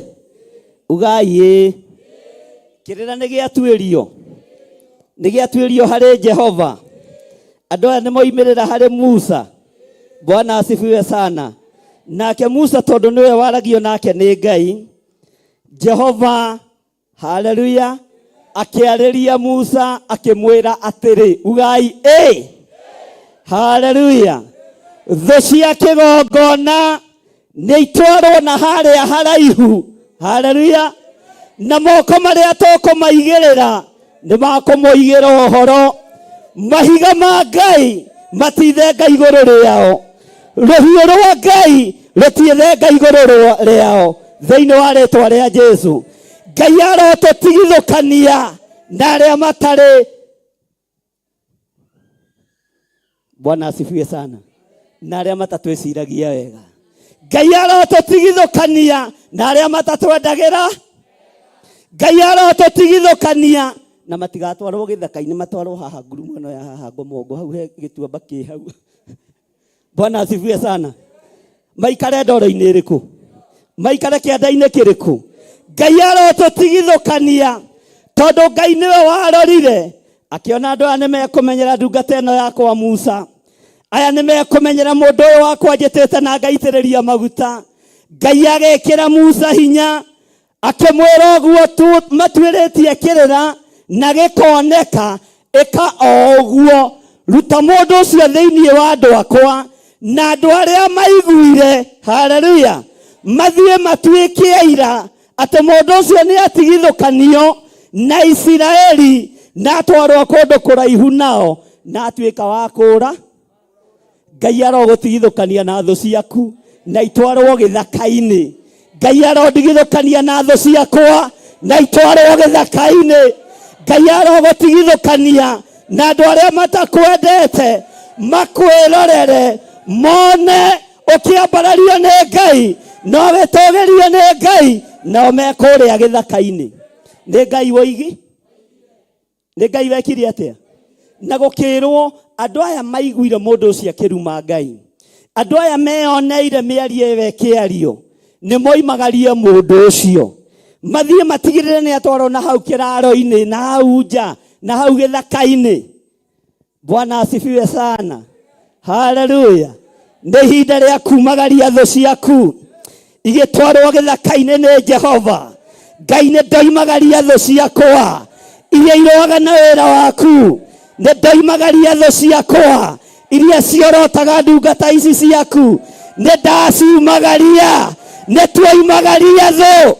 Ugai ĩ. Kĩrĩra nĩ gĩatuĩrio. Nĩ gĩatuĩrio harĩ Jehova. Andũ aya nĩ moimĩrĩra harĩ Musa. Bwana asifiwe sana. Nake Musa tondũ nĩwe waragio nake nĩ Ngai, Jehova haleluya akĩarĩria Musa akĩmwĩra atĩrĩ, ugai ĩ haleluya, thũ cia kĩgongona nĩ itwarwo na harĩa haraihu haleluya na moko marĩa tũkũmaigĩrĩra nĩ makũmoigĩra ũhoro mahiga ma ngai matithenga igũrũ rĩao rũhiũ rwa ngai rũtiĩthenga igũrũ rĩao thĩinĩ wa rĩtwa rĩa jesu ngai arotũtigithũkania na arĩa matarĩ Bwana asifiwe sana. Na arĩa matatwĩciragia wega. Ngai arotũtigithũkania na arĩa matatwendagĩra. Ngai arotũtigithũkania na matigatwarwo gĩthaka-inĩ matwarwo haha ngurumo ĩno ya haha Ngomongo hau he gĩtuamba kĩ hau. Bwana asifiwe sana. Maikare ndoro-inĩ ĩrĩkũ? Maikare kĩanda-inĩ kĩrĩkũ? Ngai arotũtigithũkania tondũ Ngai nĩwe warorire akĩona andũ aya nĩ mekũmenyera ndungata ĩno yakwa Musa aya nĩ mekũmenyera mũndũ ũyũ wakwa njĩtĩte na ngaitĩrĩria maguta Ngai agekĩra Musa hinya akĩmwĩra ũguo tu matuĩrĩtie kĩrĩra na gĩkoneka ĩka o ũguo ruta mũndũ ũcio thĩinĩ wa andũ akwa na andũ arĩa maiguire haleluya mathiĩ matuĩke aira atĩ mũndũ ũcio nĩ atigithũkanio na isiraeli na atwarwo kũndũ kũraihu nao na atuĩka wa kũũra ngai arogũtigithũkania na thũ ciaku na itwarwo gĩthaka-inĩ ngai arondigithũkania na thũ ciakwa na itwarwo gĩthaka-inĩ ngai arogũtigithũkania na andũ arĩa matakwendete makwĩrorere mone ũkĩambarario nĩ ngai na ũgĩtũgĩrio nĩ ngai nao mekũrĩa gĩthaka-inĩ nĩ ngai woigi nĩ ngai wekire atĩa na gũkĩrwo andũ aya maiguire mũndũ ũcio akĩruma ngai andũ aya meyoneire mĩario ĩyo ĩkĩario nĩ moimagarie mũndũ ũcio mathiĩ matigĩrĩre nĩ atwarwo na hau kĩraro-inĩ na hau nja na hau gĩthaka-inĩ Bwana asifiwe sana. Haleluya. Nĩ ihinda rĩa kumagaria thũ ciaku igĩtwarwo gĩthaka-inĩ nĩ Jehova. Ngai nĩ ndoimagaria thũ ciakwa iria irũaga na wĩra waku. Nĩ ndoimagaria thũ ciakwa iria ciorotaga ndungata ici ciaku. Nĩ ndaciumagaria. Nĩ tuoimagaria thũ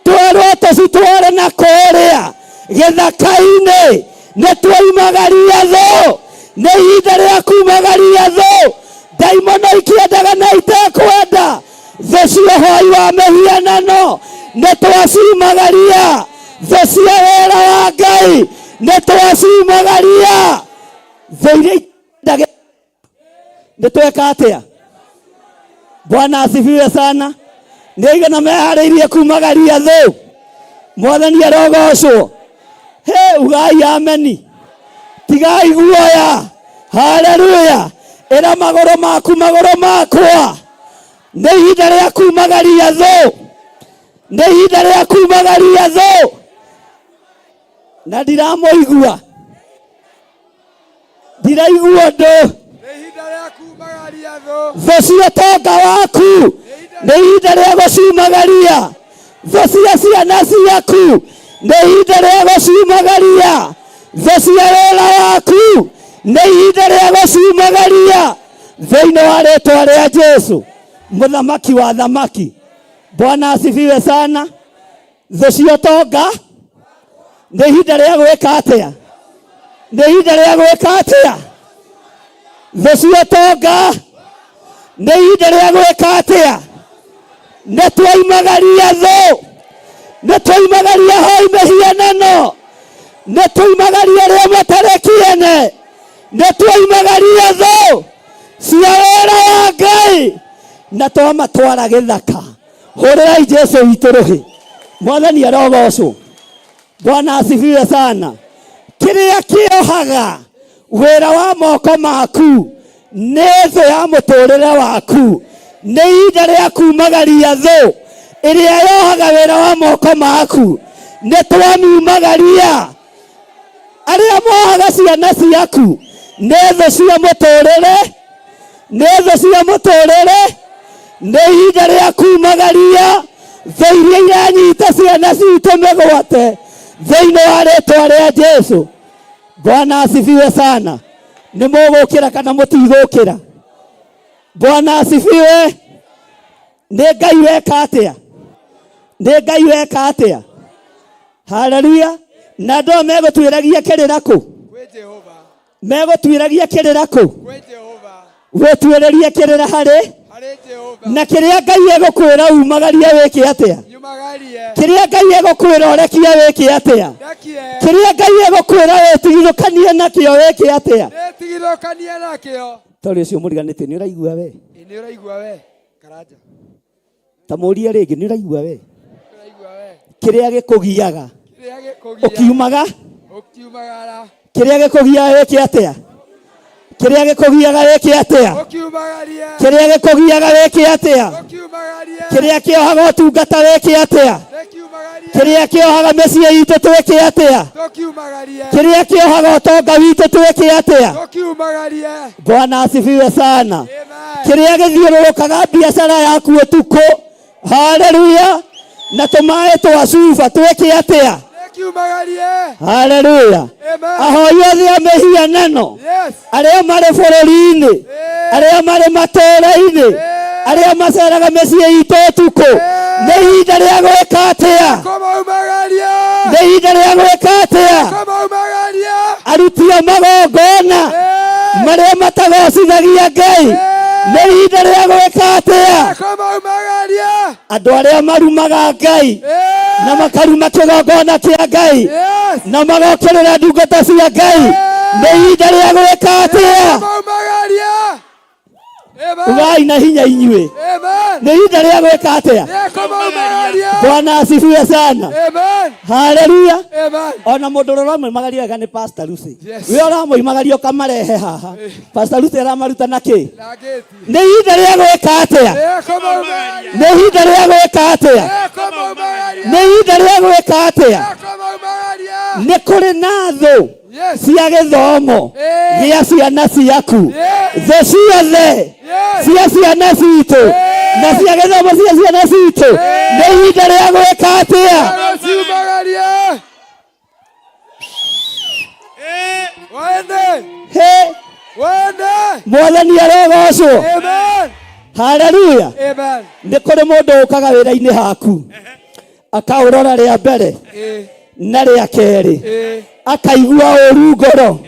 twerwo tũcitware na kũrĩa gĩthaka-inĩ nĩ twoimagaria thũ nĩ ihinda rĩa kumagaria thũ ndaimono ikĩendaga na itekwenda thũ cia ũhoi wa mĩhianano nĩ twaciumagaria thũ cia wĩra wa ngai nĩ twaciumagaria thũ iria itendaga nĩ tweka atĩa bwana asifiwe sana nĩ aigana meharĩirie kumagaria thũ mwathani arogocwo he ugai ameni tigai guoya haleluya ĩra magũrũ maku magũrũ makwa Nĩ ihinda rĩa kumagaria thũ, nĩ ihinda rĩa kumagaria thũ, na ndiramũigua, ndiraigua ũndũ. Nĩ ihinda rĩa kumagaria thũ. Thũ cia ũtonga waku nĩ ihinda rĩa gũciumagaria. Thũ cia ciana ciaku nĩ ihinda rĩa gũciumagaria. Thũ cia wĩra waku nĩ ihinda rĩa gũciumagaria thĩinĩ wa rĩtwa rĩa Jesu, mũthamaki wa thamaki. Bwana asifiwe sana. Thũ cia ũtonga nĩ ihinda rĩa gwĩka atĩa? Nĩ ihinda rĩa gwĩka atĩa? Thũ cia ũtonga nĩ ihinda rĩa gwĩka atĩa? Nĩ twaimagaria thũ, nĩ twaimagaria hoi mĩhianano, nĩ twaimagaria arĩa matarĩ kĩene, nĩ twaimagaria thũ cia wĩra wa Ngai na twamatwara gĩthaka. Hũrĩrai Jesu witũ rũhĩ. Mwathani arogocwo. Bwana asifiwe sana. Kĩrĩa kĩohaga wĩra wa moko maku nĩ thũ ya mũtũrĩre waku. Nĩ ihinda rĩa kumagaria thũ ĩrĩa yohaga wĩra wa moko maku. Nĩ twamiumagaria. Arĩa mohaga ciana ciaku nĩ thũ cia mũtũrĩre, nĩ thũ cia mũtũrĩre. Nĩ ihinda rĩa kumagaria thũ iria iranyita ciana citũ mĩgwate thĩinĩ wa rĩtwa rĩa Jesu. Bwana asifiwe sana. Nĩ mũgũkĩra kana mũtigũkĩra? Bwana asifiwe. Nĩ Ngai weka atĩa? Nĩ Ngai weka atĩa? Haleluya. Na andũ aya megũtuĩragia kĩrĩra kũ? Kwĩ Jehova. Megũtuĩragia kĩrĩra kũ? Kwĩ Jehova. Gũtuĩrĩria kĩrĩra harĩ? Harĩ Jehova. Na kĩrĩa Ngai egũkwĩra umagarie wĩke atĩa? Nyumagarie. Kĩrĩa Ngai egũkwĩra ũrekie wĩke atĩa? Ndekie. Kĩrĩa Ngai egũkwĩra wĩtigithũkanie nakĩo wĩke atĩa? Nĩtigithũkanie nakĩo. Tondũ ũcio mũriganĩtie nĩ ũraigua we? Ĩ nĩ ũraigua we? Karanja. Ta mũrie rĩngĩ, nĩ ũraigua we? Ũraigua we? Kĩrĩa gĩkũgiaga Kĩrĩa gĩkũgia. ũkiumaga, Ũkiumagara. kĩrĩa gĩkũgiaga wĩke atĩa? Kĩrĩa gĩkũgiaga wĩke atĩa? Ũkiumagarie. Kĩrĩa gĩkũgiaga wĩke atĩa? Ũkiumagarie. Kĩrĩa kĩohaga ũtungata wĩke atĩa? Nĩkiumagarie. Kĩrĩa kĩohaga mĩciĩ itũ twĩke atĩa? Tũkiumagarie. Kĩrĩa kĩohaga ũtonga witũ twĩke atĩa? Tũkiumagarie. Bwana asifiwe sana. Amen. Kĩrĩa gĩthiũrũrũkaga biacara yaku ũtukũ, haleluya, na tũmaĩ twa cuba twĩke atĩa? Nĩkiumagarie. Haleluya. Amen. Ahoi othe a mĩhianano, Yes. arĩa marĩ bũrũri-inĩ, arĩa marĩ matũũra-inĩ, arĩa maceraga mĩciĩ itũ ũtukũ, nĩ ihinda rĩa gwĩka atĩa? Kũmaumagaria. Nĩ ihinda rĩa gwĩka atĩa? Kũmaumagaria. Aruti a magongona marĩa matagocithagia Ngai, nĩ ihinda rĩa gwĩka atĩa? Kũmaumagaria. Andũ arĩa marumaga Ngai na makaruma kĩgongona kĩa Ngai Yes. na magokĩrĩra ndungata cia Ngai, nĩ ihinda rĩa gwĩka atĩa? Kũmaumagaria. Amen. Ugai na hinya inyuĩ, Amen. nĩ ihinda rĩa gwĩka atĩa? Nĩkũmaumagaria. Bwana asifiwe sana. Amen. Haleluya. Amen. Ona mũndũ ũrĩa ũramũimagaria wega nĩ Pastor Lucy. Yes. We ũramũimagaria ũkamarehe haha. Pastor Lucy aramaruta na kĩ? Na ngĩti. Nĩ ihinda rĩa gwĩka atĩa? Nĩkũmaumagaria. Nĩ ihinda rĩa gwĩka atĩa? Nĩkũmaumagaria. Nĩ ihinda rĩa gwĩka atĩa? Nĩkũmaumagaria. Nĩ kũrĩ na thũ Yes. cia gĩthomo Eh. gĩa ciana ciaku, Yes. thũ ciothe Yes. cia ciana citũ na cia gĩthomo cia ciana citũ, nĩ ihinda rĩa gwĩka atĩa? Nĩgũciumagaria. Wende. He, Wende. Mwathani arogocwo. Amen. Haleluya. Amen. Nĩ kũrĩ mũndũ ũkaga wĩra-inĩ haku akaũrora rĩa mbere Eh. na rĩa kerĩ, Eh. akaigua ũru ngoro,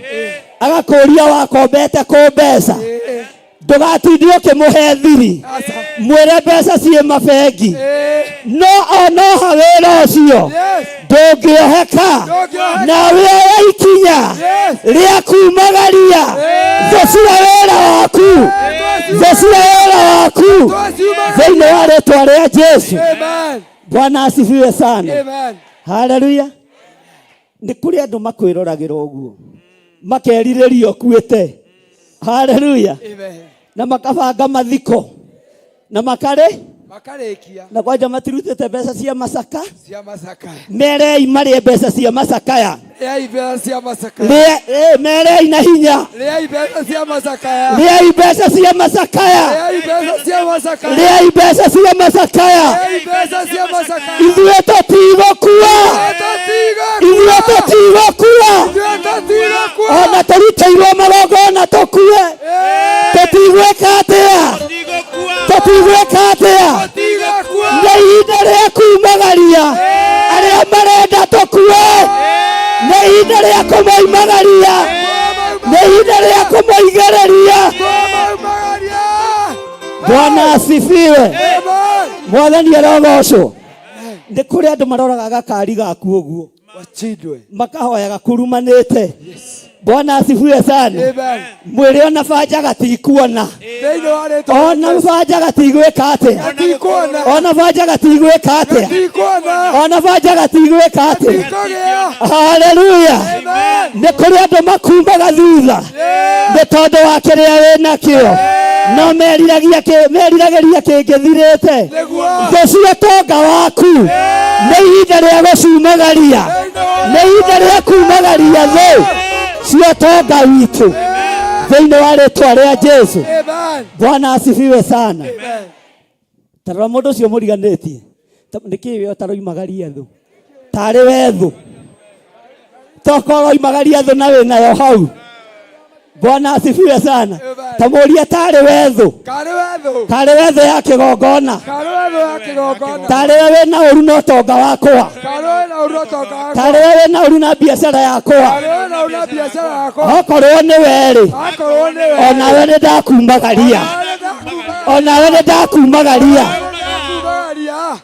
agakũria wakombete kũ mbeca. Eh. Ndũgatinde ũkĩmũhe thiri, Asa. mwĩre mbeca ciĩ mabengi, Eh. no onoha wĩra ũcio Yes. ndũngĩoheka, Ndũngĩoheka. nawe oya ikinya Yes. rĩa kumagaria thũ cia wĩra waku, thũ cia wĩra waku thĩinĩ wa rĩtwa rĩa Jesu. Amen. Bwana asifiwe sana. Amen. Haleluya. Nĩ kũrĩ andũ makwĩroragĩra ũguo makerirĩria ũkuĩte. Haleluya. Amen. Na makabanga mathiko. Na makarĩ Makarĩkia. Na kwanja matirutĩte mbeca cia macaka. Cia macakaya. Merei marĩe mbeca cia macakaya. Rĩai mbeca cia macakaya. Rĩe, merei na hinya. Rĩai mbeca cia macakaya. Rĩai mbeca cia macakaya. Rĩai mbeca cia macakaya. Rĩai mbeca cia macakaya. Rĩai mbeca cia macakaya. Ithuĩ tũtigũkua. Ithuĩ tũtigũkua. Ithuĩ tũtigũkua. Ona tũrutĩirwo magongona tũkue. Tũtigwĩka atĩa? Tũtigwĩka atĩa? Nĩ ihinda rĩa kumagaria arĩa marenda tũkue. Nĩ ihinda rĩa kũmoimagaria. Nĩ ihinda rĩa kũmoigĩrĩria. Bwana asifiwe. Mwathani arogocwo. Nĩ kũrĩ andũ maroraga gakari gaku ũguo. Wachindwe. Makahoyaga kurumanĩte. Bwana asifiwe sana. Amen. Mwĩrĩ ona banja gatikuona. Thĩinĩ wa rĩtwa Ona banja gatigwĩka atĩa. Gatikuona. Ona banja gatigwĩka atĩa. Gatikuona. Ona banja gatigwĩka atĩa. Gatikũgĩa. Haleluya. Amen. Nĩ kũrĩ andũ makumaga thutha nĩ tondũ wa kĩrĩa wĩ nakĩo no meriragĩria kĩngĩthirĩte. Nĩguo. Thũ cia ũtonga waku nĩ ihinda rĩa gũcumagaria, nĩ ihinda rĩa kumagaria thũ cia ũtonga witũ thĩinĩ wa rĩtwa rĩa Jesu. Amen. Bwana asifiwe sana. Amen. Tarora mũndũ ũcio mũriganĩtie nĩkĩ we ũtaroimagaria thũ tarĩ we thũ tokorwo oimagaria thũ na wĩnayo hau. Bwana asifiwe sana. Tamũria tarĩ we thũ. Karĩ we thũ. Karĩ we thũ ya kĩgongona. Karĩ we thũ ya kĩgongona. Tarĩ we wĩna ũru na ũtonga wakwa. Karĩ we na ũru na ũtonga wakwa. Tarĩ we wĩna ũru na biacara yakwa. Karĩ we na ũru na biacara yakwa. Okorwo nĩ we rĩ. Akorwo nĩ we. Onawe nĩ ndakumagaria. Onawe nĩ ndakumagaria.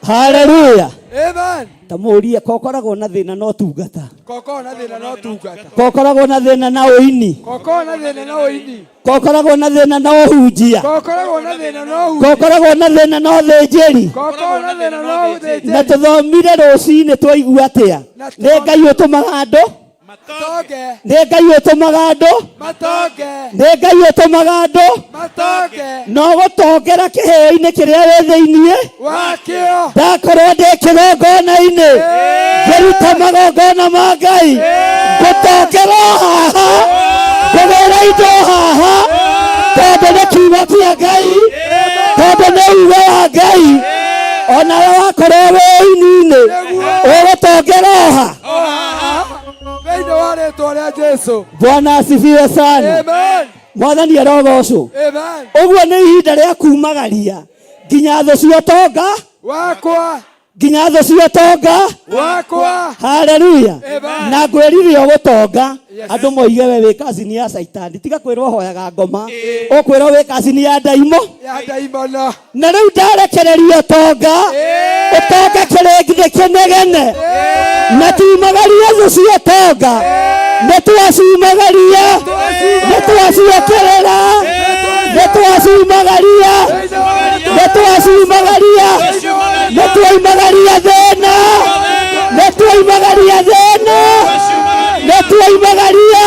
Haleluya. Amen. Tamũrie kokoragwo na thĩna na ũtungata. Kokoragwo na thĩna na ũtungata. Kokoragwo na thĩna na ũini. Kokoragwo na thĩna na ũini. Kokoragwo na thĩna na ũhunjia. Kokoragwo na thĩna na ũhunjia. Kokoragwo na thĩna na ũthĩnjĩri. Kokoragwo na thĩna na ũthĩnjĩri. Na tũthomire rũcinĩ twaigua atĩa? Nĩ Ngai ũtũmaga andũ matonge. Nĩ Ngai ũtũmaga andũ matonge. Nĩ Ngai ũtũmaga andũ matonge. No gũtongera kĩheo-inĩ kĩrĩa wĩ thĩiniĩ wakĩo. Ndakorwo ndĩ kĩgongona-inĩ ngĩruta magongona ma Ngai ngũtongera haha ngũgĩra indo haha tondũ nĩ kiugo kĩa Ngai tondũ nĩ uge wa Ngai onawe wakorwo wĩ ũini-inĩ ũgũtongera ha. Thĩinĩ wa rĩtwa rĩa Jesu. Bwana asifiwe sana. Amen. Mwathani arogocwo. Amen. Ũguo nĩ ihinda rĩa kumagaria nginya thũ cia ũtonga wakwa, nginya thũ cia ũtonga wakwa. Haleluya. Amen. Na ngwĩrire ũgũtonga Yes. andũ moige we wĩ kazini ya Saitani tiga kwĩrwo hoyaga ngoma ũkwĩrwo wĩ kazini ya ndaimo ya ndaimono. Na rĩu ndarekereria ũtonga ũtonga kĩrĩngĩ kĩnegene na tumagaria thũ cia ũtonga nĩ twacumagaria nĩ twaciũkĩrĩra nĩ twacumagaria nĩ twacumagaria nĩ twaimagaria thĩna nĩ twaimagaria thĩna nĩ twaimagaria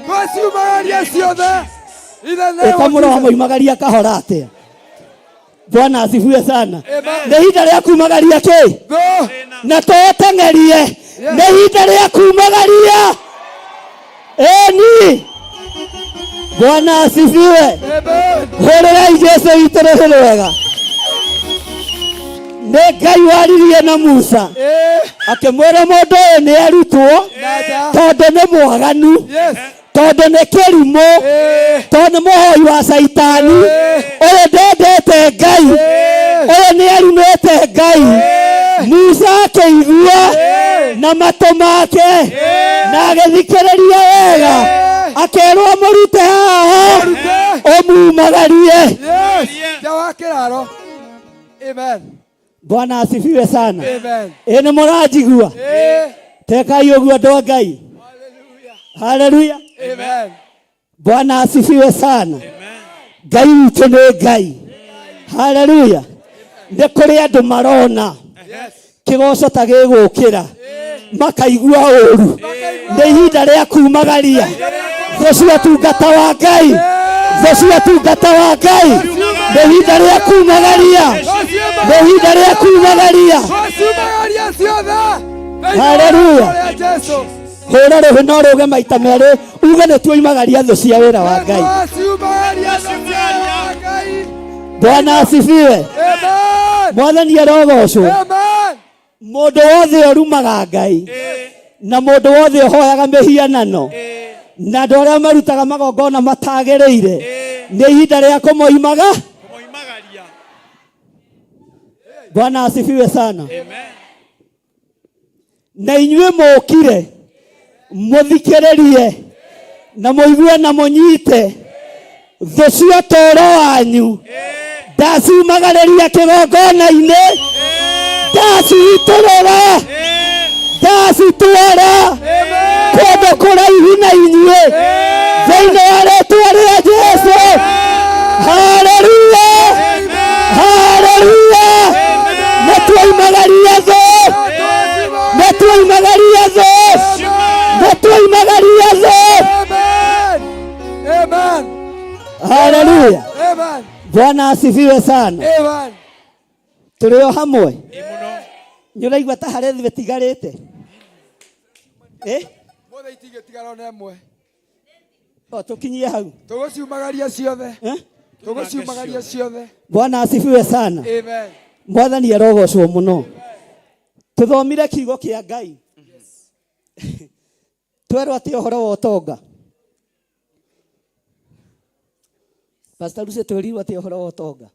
Twaciumagaria ciothe. Ĩkamũrora moimagaria kahora atĩa. Bwana asifiwe sana. Nĩ ihinda rĩa kumagaria kĩ na tũteng'erie nĩ ihinda rĩa kumagaria ĩni. Bwana asifiwe. Hũrĩrai Jesu witũ rũhĩ rwega. Nĩ Ngai waririe na Musa akĩmwĩra mũndũ ũyũ nĩ arutwo tondũ nĩ mwaganu tondũ nĩ kĩrimũ tondũ nĩ mũhoi wa Saitani ũyũ ndendete Ngai ũyũ nĩ arumĩte Ngai. Musa akĩigua na matũ make na agĩthikĩrĩria wega akerwo mũrute haha ũmumagarie. Nja wa kĩraro. Amen. Bwana asifiwe sana. Amen. Ĩ nĩ mũranjigua? Tekai ũguo andũ a Ngai. Haleluya. Amen. Bwana asifiwe sana. Ngai witũ nĩ Ngai. Haleluya. Nĩ kũrĩ andũ marona kĩgoco ta gĩgũkĩra makaigua ũru. Nĩ ihinda rĩa kumagaria thũ cia ũtungata wa Ngai. Thũ cia ũtungata wa Ngai, nĩ ihinda rĩa kumagaria, nĩ ihinda rĩa kumagaria. Twaciumagaria ciothe. Thĩinĩ wa Haleluya. rĩĩtwa rĩa Jesũ. Hũra rũhĩ no rũge maita merĩ uge nĩ tuoimagaria thũ cia wĩra wa Ngai. Twaciumagaria thũ cia wĩra wa Ngai. Bwana asifiwe. Amen. Mwathani arogocwo. Amen. Mũndũ wothe ũrumaga Ngai na mũndũ wothe ũhoyaga mĩhianano na andũ arĩa marutaga magongona matagĩrĩire, nĩ ihinda rĩa kũmoimaga. Bwana asifiwe sana. Na inyuĩ mũkire mũthikĩrĩrie na mũigue na mũnyite thũ cia ũtũũro wanyu, ndaciumagarĩria kĩgongona-inĩ, ndacitũrũra, ndacitwara kũndũ kũraihu na inyuĩ thĩinĩ wa rĩtwa rĩa Jesu. Haleluya, haleluya. Nĩ tuoimagaria thũ, nĩ tuoimagaria thũ, nĩ tuoimagaria thũ. Amen. Amen. Haleluya, Amen. Bwana asifiwe sana. Amen. Tũrĩ o hamwe. Nĩ ũraigua ta harĩ thũ ĩtigarĩte? Eh? Mothe itingĩtigara ona ĩmwe. O tũkinyie hau. Tũgũciumagaria ciothe. Eh? Tũgũciumagaria ciothe. Bwana asifiwe sana. Amen. Mwathani arogocwo mũno. Tũthomire kiugo kĩa Ngai. Twerwo atĩ ũhoro wa ũtonga. Pastor Lucy, twerirwo atĩ ũhoro wa ũtonga.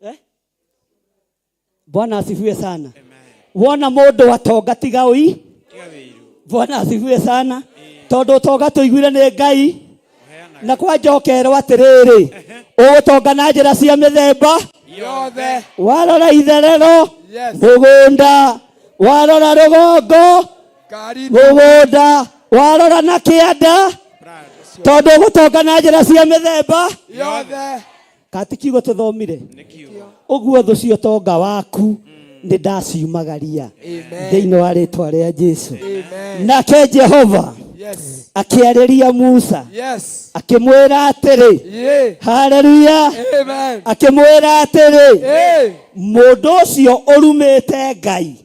Eh? Bwana asifiwe sana. Wona mũndũ atonga tiga ũi. Bwana asifiwe sana. Tondũ ũtonga tũiguire nĩ Ngai na kwa njokerwo atĩrĩrĩ, ũgũtonga na njĩra cia mĩthemba Yothe. Warora itherero, Yes. mũgũnda, warora rũgongo, Ngari. mũgũnda, warora na kĩanda, tondũ ũgũtonga na njĩra cia mĩthemba Yothe. Kati kiugo tũthomire ũguo, thũ cia ũtonga waku nĩ ndaciumagaria Amen. thĩinĩ wa rĩtwa rĩa Jesu. Amen. Nake Jehova Yes. akĩarĩria Musa, Yes. akĩmwĩra atĩrĩ, Yeah. haleluya, Amen. akĩmwĩra atĩrĩ, Hey. mũndũ ũcio ũrumĩte Ngai,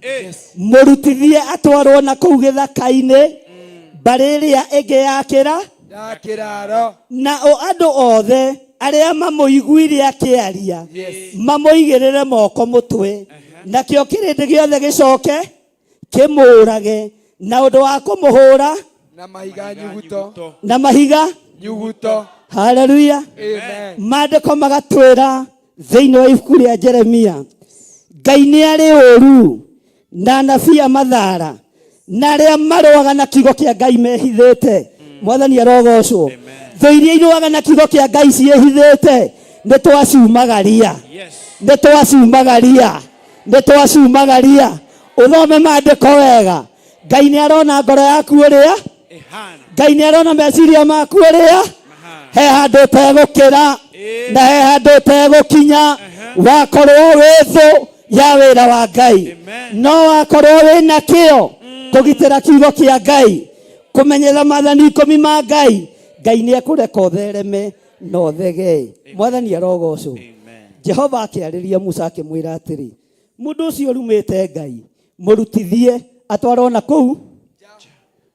mũrutithie atwarwo na kũu gĩthaka-inĩ mbarĩ ĩrĩa ĩngĩ ya kĩra Ya kĩraro. na o andũ othe arĩa mamũiguire akĩaria mamũigĩrĩre moko mũtwe, nakĩo kĩrĩndĩ gĩothe gĩcoke kĩmũũrage na ũndũ wa kũmũhũra Na mahiga nyuguto. Na mahiga Nyuguto. Haleluya. Amen. Maandĩko magatwĩra thĩinĩ wa ibuku rĩa Jeremia, Ngai nĩ arĩ ũru na anabii a mathara na arĩa marũaga na kiugo kĩa Ngai mehithĩte. Mwathani arogocwo. Thũ iria irũaga na kiugo kĩa Ngai ciĩhithĩte, nĩ twaciumagaria, nĩ twaciumagaria, nĩ twaciumagaria. Ũthome maandĩko wega. Ngai nĩ arona ngoro yaku ũrĩa, Ngai nĩ arona meciria maku ũrĩa. He handũ ũtegũkĩra na he handũ ũtegũkinya wakorwo wĩ thũ ya wĩra wa Ngai. No wakorwo wĩ na kĩo kũgitĩra kiugo kĩa Ngai, kũmenyerera maathani 10 ma Ngai, Ngai nĩ ekũreka ũthereme na ũthegee. Mwathani arogocwo. Jehova akĩarĩria Musa akĩmwĩra atĩrĩ, mũndũ ũcio ũrumĩte Ngai, mũrutithie atwarwo na kũu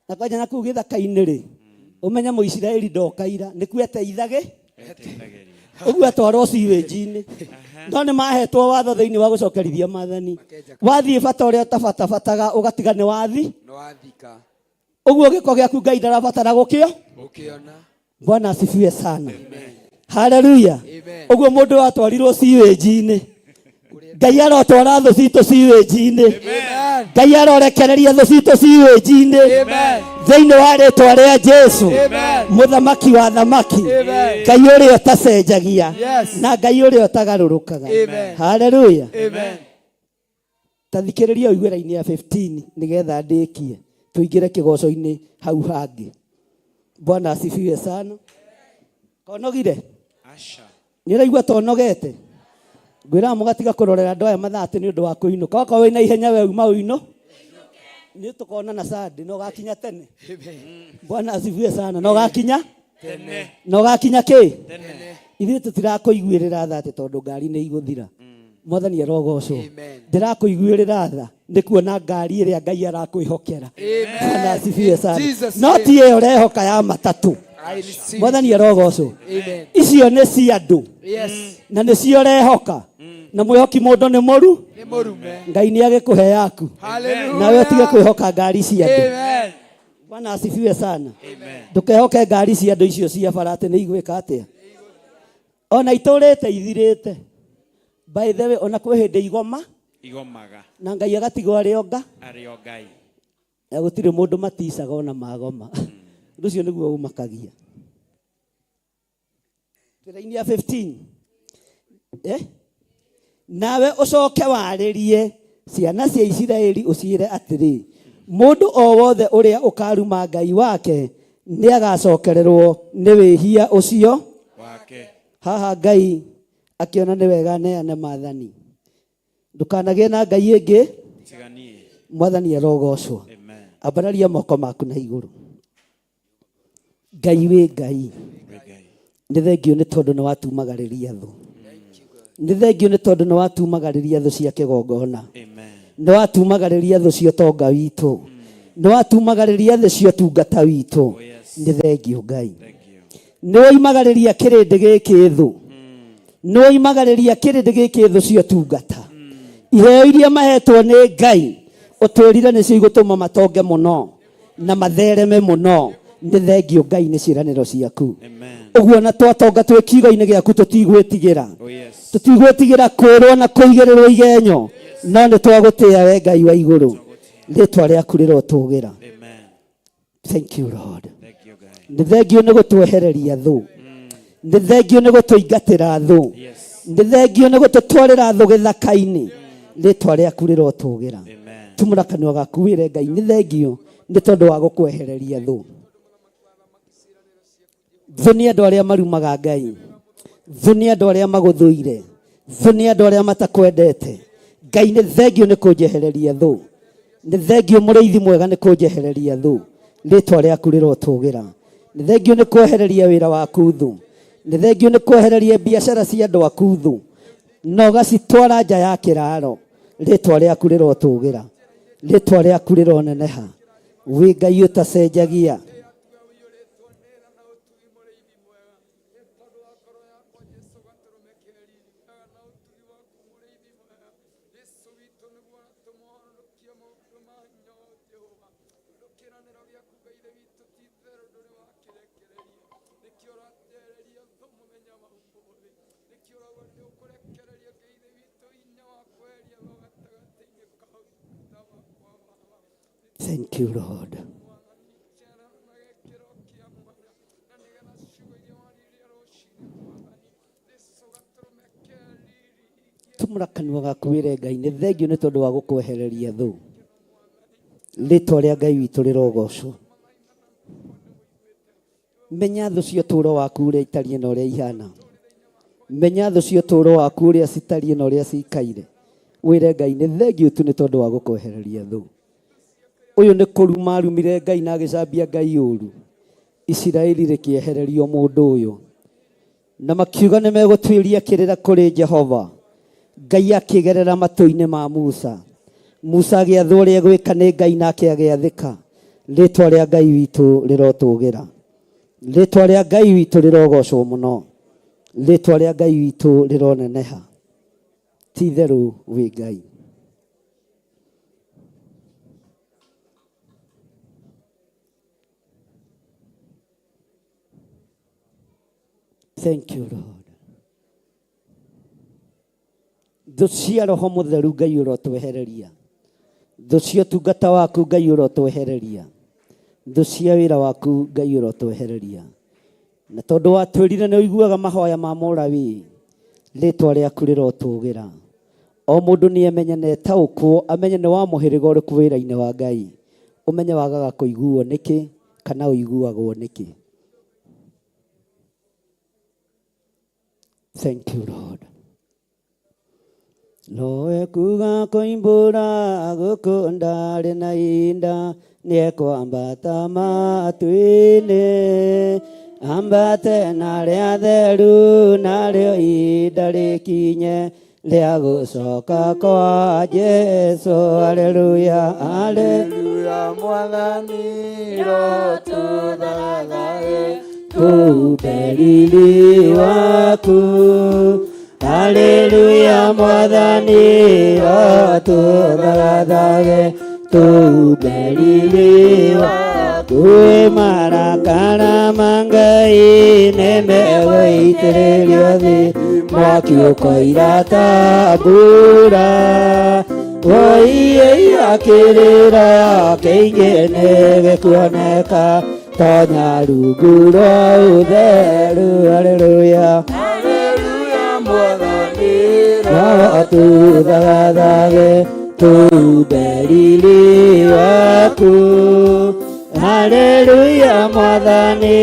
na kwanja na kũu gĩthaka-inĩ rĩ, ũmenye Mũisiraeli ndokaira nĩkuo eteithage ũguo atwarwo sewage-inĩ. No nĩ mahetwo watho thĩinĩ wa gũcokerithia maathani, wathiĩ bata ũrĩa ũtabatabataga ũgatiga nĩ wathi. Nĩ wathika. Ũguo gĩko gĩaku Ngai ndarabatara gũkĩo. Ũkĩona. Bwana asifiwe sana. Haleluya. Amen. Ũguo mũndũ watwarirwo sewage-inĩ, Ngai arotwara thũ citũ sewage-inĩ. Amen. Ngai arorekereria thũ citũ sewage-inĩ Amen. thĩinĩ wa rĩtwa rĩa Jesu. Amen. Mũthamaki wa thamaki, Amen. Ngai ũrĩa ũtacenjagia Yes. na Ngai ũrĩa ũtagarũrũkaga. Amen. Haleluya. Amen. Ta thikĩrĩria ũigue raini ya 15 nĩgetha ndĩkie tũingĩre kĩgoco-inĩ hau hangĩ. Bwana asifiwe sana. Konogire nĩ ũraigua tonogete, ngwĩraga mũgatiga kũrorera andũ aya mathaa atĩ nĩ ũndũ wa kũinũka. Wakorwo wĩna ihenya we uma ũinũ, nĩ tũkonana Sunday na ũgakinya tene. Bwana asifiwe sana. Na ũgakinya. Na ũgakinya kĩ? Ithuĩ tũtirakũiguĩrĩra tha atĩ tondũ ngari nĩ igũthira. Mwathani arogocwo. Ndĩrakũiguĩrĩra tha nĩ kuona ngari ĩrĩa Ngai arakwĩhokera. Bwana asifiwe sana. Jesus No name. ti ĩyo ũrehoka ya matatũ. I receive. Mwathani arogocwo. Amen. Icio nĩ cia andũ Yes. na nĩcio ũrehoka. Na mwĩhoki mũndũ nĩ mũru. Nĩ mũrume. Ngai nĩ agĩkũhe yaku. Hallelujah. Nawe ũtige kwĩhoka ngari cia andũ. Amen. Bwana asifiwe sana. Ndũkehoke ngari cia andũ icio cia bara atĩ nĩ igwĩka atĩa. Ona itũrĩte ithirĩte. By the way, ona kwĩ hĩndĩ igoma Igomaga. na Ngai agatigwo arĩ o nga. Arĩ o Ngai. Na gũtirĩ mũndũ maticaga ona magoma. Ũndũ ũcio nĩguo ũmakagia. Twĩ ya 15. Nawe ũcoke warĩrie ciana cia Isiraeli ũciĩre atĩrĩ, mũndũ o wothe ũrĩa ũkaruma Ngai wake nĩ agacokererwo nĩ wĩhia ũcio wake. Haha Ngai akĩona nĩ wega neane maathani. Ndũkanagĩe na Ngai ĩngĩ. Tiganie. Mwathani arogocwo. Amen. Ambararia moko maku na igũrũ. Ngai wĩ Ngai. Nĩ thengio nĩ tondũ nĩ watumagarĩria thũ. Nĩ thengio nĩ tondũ nĩ watumagarĩria thũ cia kĩgongona. Nĩ watumagarĩria thũ cia ũtonga witũ. Nĩ watumagarĩria thũ cia ũtungata witũ. Nĩ thengio Ngai. Nĩ woimagarĩria kĩrĩndĩ gĩkĩ thũ. Nĩ woimagarĩria kĩrĩndĩ gĩkĩ thũ cia ũtungata. Iheo iria mahetwo nĩ Ngai ũtwĩrire nĩcio igũtũma matonge mũno na mathereme mũno. Nĩ thengio Ngai nĩ ciĩranĩro ciaku. Ũguo na twatonga twĩ kiugo-inĩ gĩaku tũtigwĩtigĩra. Tũtigwĩtigĩra kwĩrwo na kũigĩrĩrwo igenyo. No nĩ twagũtĩĩa we Ngai wa igũrũ. Rĩtwa rĩaku rĩrotũgĩra. Thank you Lord. Nĩ thengio nĩ gũtwehereria thũ. Nĩ thengio nĩ gũtũingatĩra thũ. Nĩ thengio nĩ gũtũtwarĩra thũ gĩthaka-inĩ. Rĩtwa rĩaku rĩrotũgĩra. Tumũra kanua gaku wĩre Ngai nĩ thengio nĩ tondũ wa gũkwehereria thũ. Thũ nĩ andũ arĩa marumaga Ngai. Thũ nĩ andũ arĩa magũthũire. Thũ nĩ andũ arĩa matakwendete. Ngai nĩ thengio nĩ kũnjehereria thũ. Nĩ thengio mũrĩithi mwega nĩ kũnjehereria thũ. Rĩtwa rĩaku rĩrotũgĩra. Nĩ thengio nĩ kwehereria wĩra waku thũ. Nĩ thengio nĩ kwehereria biacara cia andũ aku thũ. Na ũgacitwara nja ya kĩraro. Rĩtwa rĩaku rĩrotũgĩra. Rĩtwa rĩaku rĩroneneha. Wĩ Ngai ũtacenjagia. Thank you, Lord. Tumũra kanua gaku wĩre Ngai nĩ thengio nĩ tondũ wa gũkwehereria thũ. Rĩtwa rĩa Ngai witũ rĩrogocwo. Menya thũ cia ũtũũro waku ũrĩa itariĩ na ũrĩa ihana. Menya thũ cia ũtũũro waku ũrĩa citariĩ na ũrĩa cikaire. Wĩre Ngai nĩ thengio tu nĩ tondũ wa gũkwehereria thũ. Ũyũ nĩ kũruma arumire Ngai na agĩcambia Ngai ũru. Isiraeli rĩkĩehererio mũndũ ũyũ. Na makiuga nĩ megũtuĩria kĩrĩra kũrĩ Jehova. Ngai akĩgerera matũ-inĩ ma Musa. Musa agĩathwo ũrĩa egwĩka nĩ Ngai nake agĩathĩka. Rĩtwa rĩa Ngai witũ rĩrotũgĩra. Rĩtwa rĩa Ngai witũ rĩrogocwo mũno. Rĩtwa rĩa Ngai witũ rĩroneneha. Ti itherũ wĩ Ngai. Thank you, Lord. Thũ cia Roho Mũtheru Ngai ũrotwehereria. Thũ cia ũtungata waku Ngai ũrotwehereria. Thũ cia wĩra waku Ngai ũrotwehereria. Na tondũ watwĩrire nĩ ũiguaga mahoya ma Mũlawii, rĩtwa rĩaku rĩrotũgĩra. O mũndũ nĩ amenye na etaũkwo, amenye nĩ wa mũhĩrĩga ũrĩkũ wĩra-inĩ wa Ngai. Ũmenye wagaga kũiguo nĩkĩ kana ũiguagwo nĩkĩ. Thank you, Lord. Nowe kuga koimbũra gũkũ ndarĩ na inda nĩekwambata matu-inĩ Ambate na arĩa atheru, narĩo ihinda rĩkinye rĩa gũcoka kwa Jesu. Haleluya, haleluya, Mwathani rotũthagathae tupe riri waku. Haleluya, Mwathani rotũthagathae tupe riri waku. Marakara ma Ngai nĩmegũitĩrĩrio thĩ, mwaki ũkoira ta mbura. Woi akĩrĩra kĩingĩ nĩgĩkuoneka, tonya rungu rwa ũtheru. Haleluya, haleluya, Mwathani rotũthagathage tupe riri waku. Haleluya, Mwathani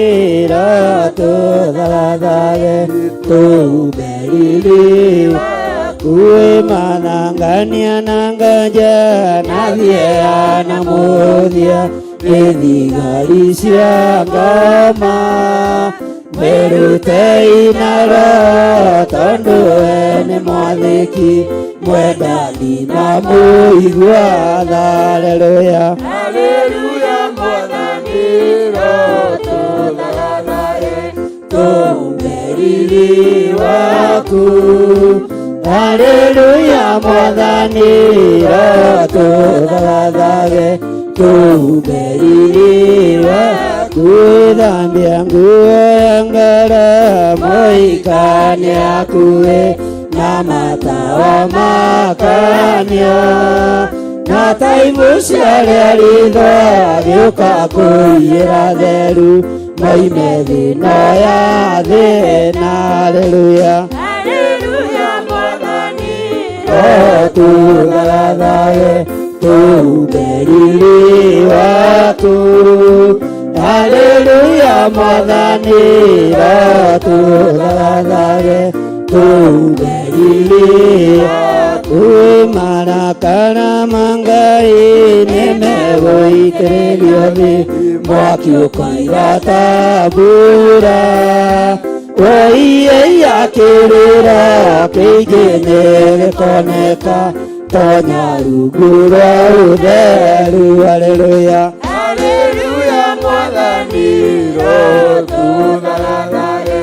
rotũthagathage tupe riri waku. Manangania na nganja na thia na mũthia nĩ thigari cia ngoma, mwĩrutei na roho tondũ we nĩ mwathĩki, mwendani na mũigua tha. Haleluya, haleluya, Mwathani rotũthagathae tupe riri waku. Haleluya, Mwathani rotũthagathage tupe riri waku. Thambia nguo ya ngoro mũikane akuĩ na matawa makanio, na taimu ciarĩa ritho gĩũka kũiyĩra theru, moime thĩno ya thĩna. Haleluya, Haleluya, Mwathani rotũthagathage tupe riri waku. Haleluya, Mwathani rotũthagathage tupe riri waku. Marakara ma Ngai nĩmegũitĩrĩrio thĩ, mwaki ũkoira ta mbura. Woi akĩrĩra kĩingĩ nĩgĩkoneka, tonya rungu rwa ũtheru. Haleluya, haleluya, Mwathani rotũthagathae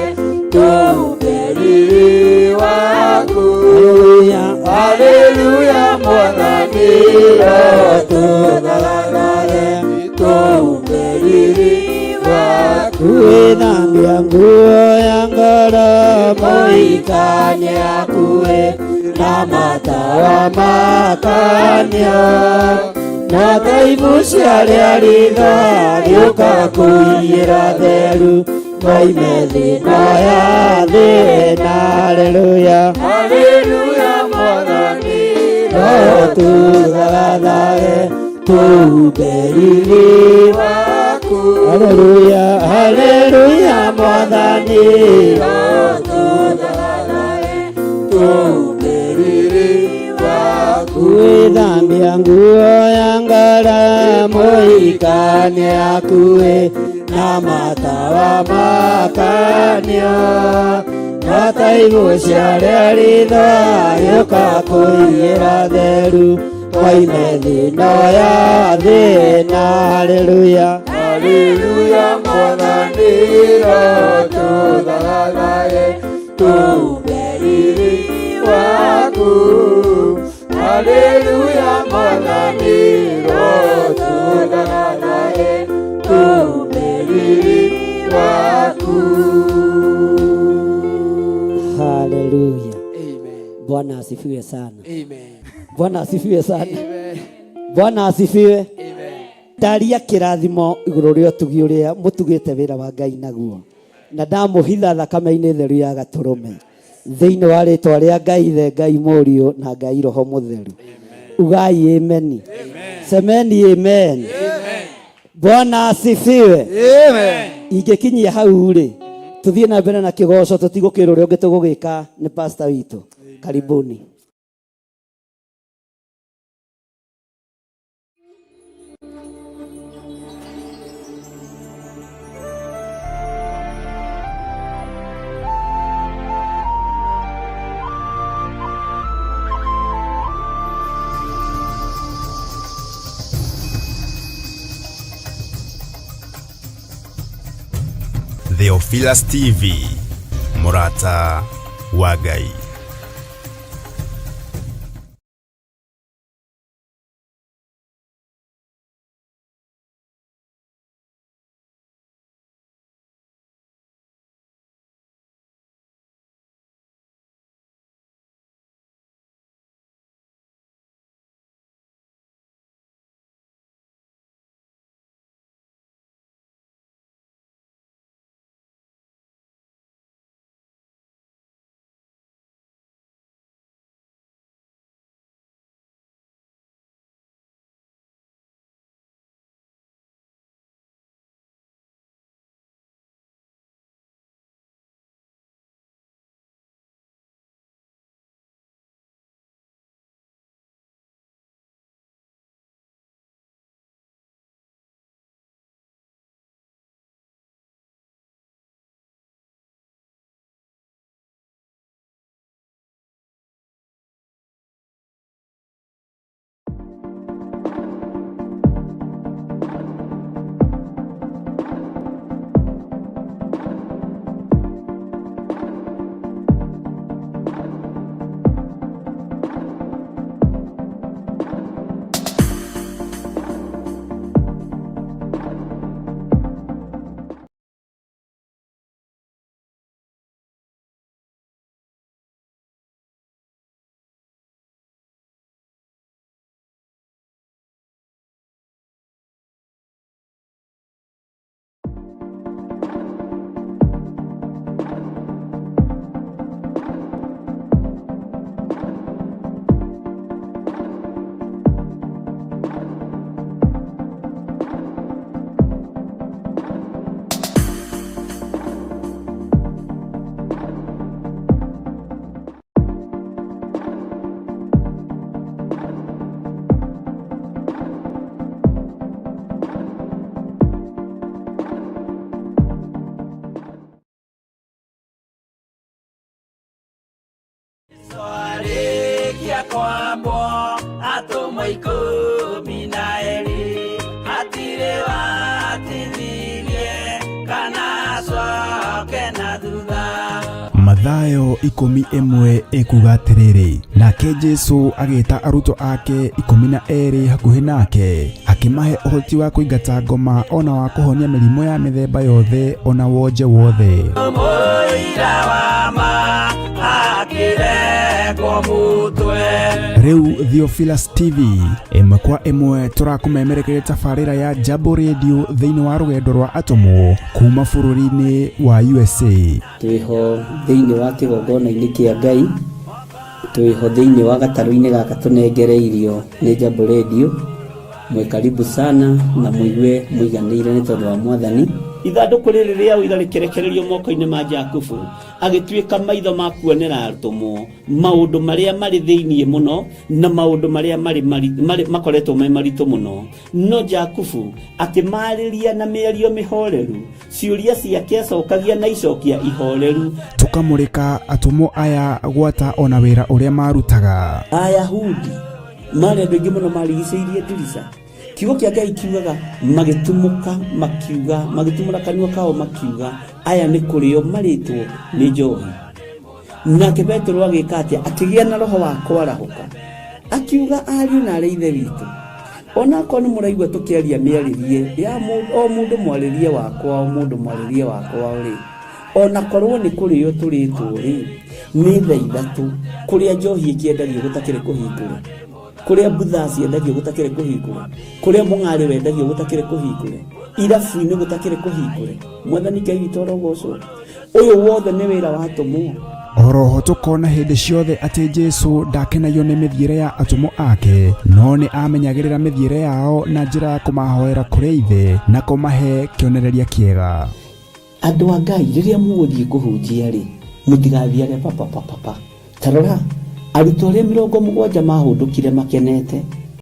tupe riri waku. Haleluya, haleluya, Mwathani rotũthagathae tupe riri waku. Gwĩthambia nguo ya ngoro mũikane akuĩ na matawa makanio, na taimu ciarĩa ritho gĩũka kũiyĩra theru, moime thĩno ya thĩna. Haleluya, haleluya, Mwathani rotũthagathage tupe riri waku. Haleluya, haleluya, Mwathani rotũthagathae tupe riri waku. Gwĩthambia nguo ya ngoro mũikane akuĩ na matawa makanio, na taimũ ciarĩa ritho gĩũka kũiyĩra theru, moime thĩno ya thĩna. Haleluya, haleluya, Mwathani rotũthagathae tupe riri waku. Haleluya, Mwathani rotũthagathae tupe riri waku. Haleluya. Amen. Bwana asifiwe sana. Amen. Bwana asifiwe sana. Amen. Bwana asifiwe. Amen. Ndaria kĩrathimo igũrũ rĩa ũtugi ũrĩa mũtugĩte wĩra wa Ngai naguo, na ndamũhitha thakame-inĩ theru ya gatũrũme, thĩinĩ wa rĩtwa rĩa Ngai Ithe, Ngai Mũriũ na Ngai Roho Mũtheru. Ugai ameni. Semeni amen. Bwana asifiwe. Amen. Ingĩkinyia hau rĩ, tũthiĩ na mbere na kĩgoco, tũtigũkĩra ũrĩa ũngĩ tũgũgĩka nĩ pastor witũ. Karibuni. Theophilus TV, mũrata wa Ngai. Arĩkia kwambwo atũmwo ikũmi na erĩ hatirĩ watithirie kana acoke na thutha. Mathayo 11 ĩkuga atĩrĩrĩ, nake Jesu agĩta arutwo ake 12 hakuhĩ nake, akĩmahe ũhoti wa kũingata ngoma ona wa kũhonia mĩrimũ ya mĩthemba yothe ona wonje wothe. Mũira wa ma akĩrengwo mũtwe. Rĩu Theophilus TV ĩmwe kwa ĩmwe tũrakũmemerekeria tabarĩra ya Jambo Radio thĩinĩ wa rũgendo rwa atũmwo kuma bũrũri-inĩ wa USA. Twĩho thĩinĩ wa kĩgongona-inĩ kĩa Ngai, twĩho thĩinĩ wa gatarũ-inĩ gaka tũnengereirio nĩ Jambo Radio. Mwĩ karibu sana na mũigue mũiganĩire nĩ tondũ wa Mwathani. Ithandũkũ rĩrĩ rĩa ũira rĩkĩrekererio moko-inĩ ma Jakubu, agĩtuĩka maitho ma kuonera atũmwo maũndũ marĩa marĩ thĩinĩ mũno na maũndũ marĩa marĩ makoretwo me maritũ mũno. No Jakubu akĩmarĩria na mĩario mĩhoreru, ciũria ciake acokagia na icokia ihoreru. Tũkamũrĩka atũmwo aya gwata ona wĩra ũrĩa marutaga. Ayahudi marĩ andũ aingĩ mũno marigicĩirie ndirica. Kiugo kĩa Ngai kiugaga magĩtumũka makiuga, magĩtumũra kanua kao makiuga, aya nĩ kũrĩo marĩtwo nĩ njohi. Nake Petero agĩka atĩa? Akĩgĩa na roho wa kwarahũka, akiuga ariũ na arĩ ithe witũ, onakorwo nĩ mũraigua tũkĩaria mĩarĩrie ya o mũndũ mwarĩrie wakwa, o mũndũ mwarĩrie wakwa rĩ, onakorwo nĩ kũrĩo tũrĩtwo rĩ, nĩ thaa ithatũ kũrĩa njohi ĩkĩendagio gũtakĩrĩ kũhingũre, kũrĩa mbutha ciendagio gũtakĩrĩ kũhingũre, kũrĩa mũng'arĩ wendagio gũtakĩrĩ kũhingũre, irabu-inĩ gũtakĩrĩ kũhingũre. Mwathani Ngai witũ arogocwo. Ũyũ wothe nĩ wĩra wa atũmwo. Oroho tũkona hĩndĩ ciothe atĩ Jesu ndakenagio nĩ mĩthiĩre ya atũmwo ake, no nĩ amenyagĩrĩra mĩthiĩre yao na njĩra ya kũmahoera kũrĩ Ithe na kũmahe kĩonereria kĩega. Andũ a Ngai, rĩrĩa mũgũthiĩ kũhunjia rĩ, mũtigathiage papapapapa. Ta rora, arutwo arĩa 70 mahũndũkire makenete.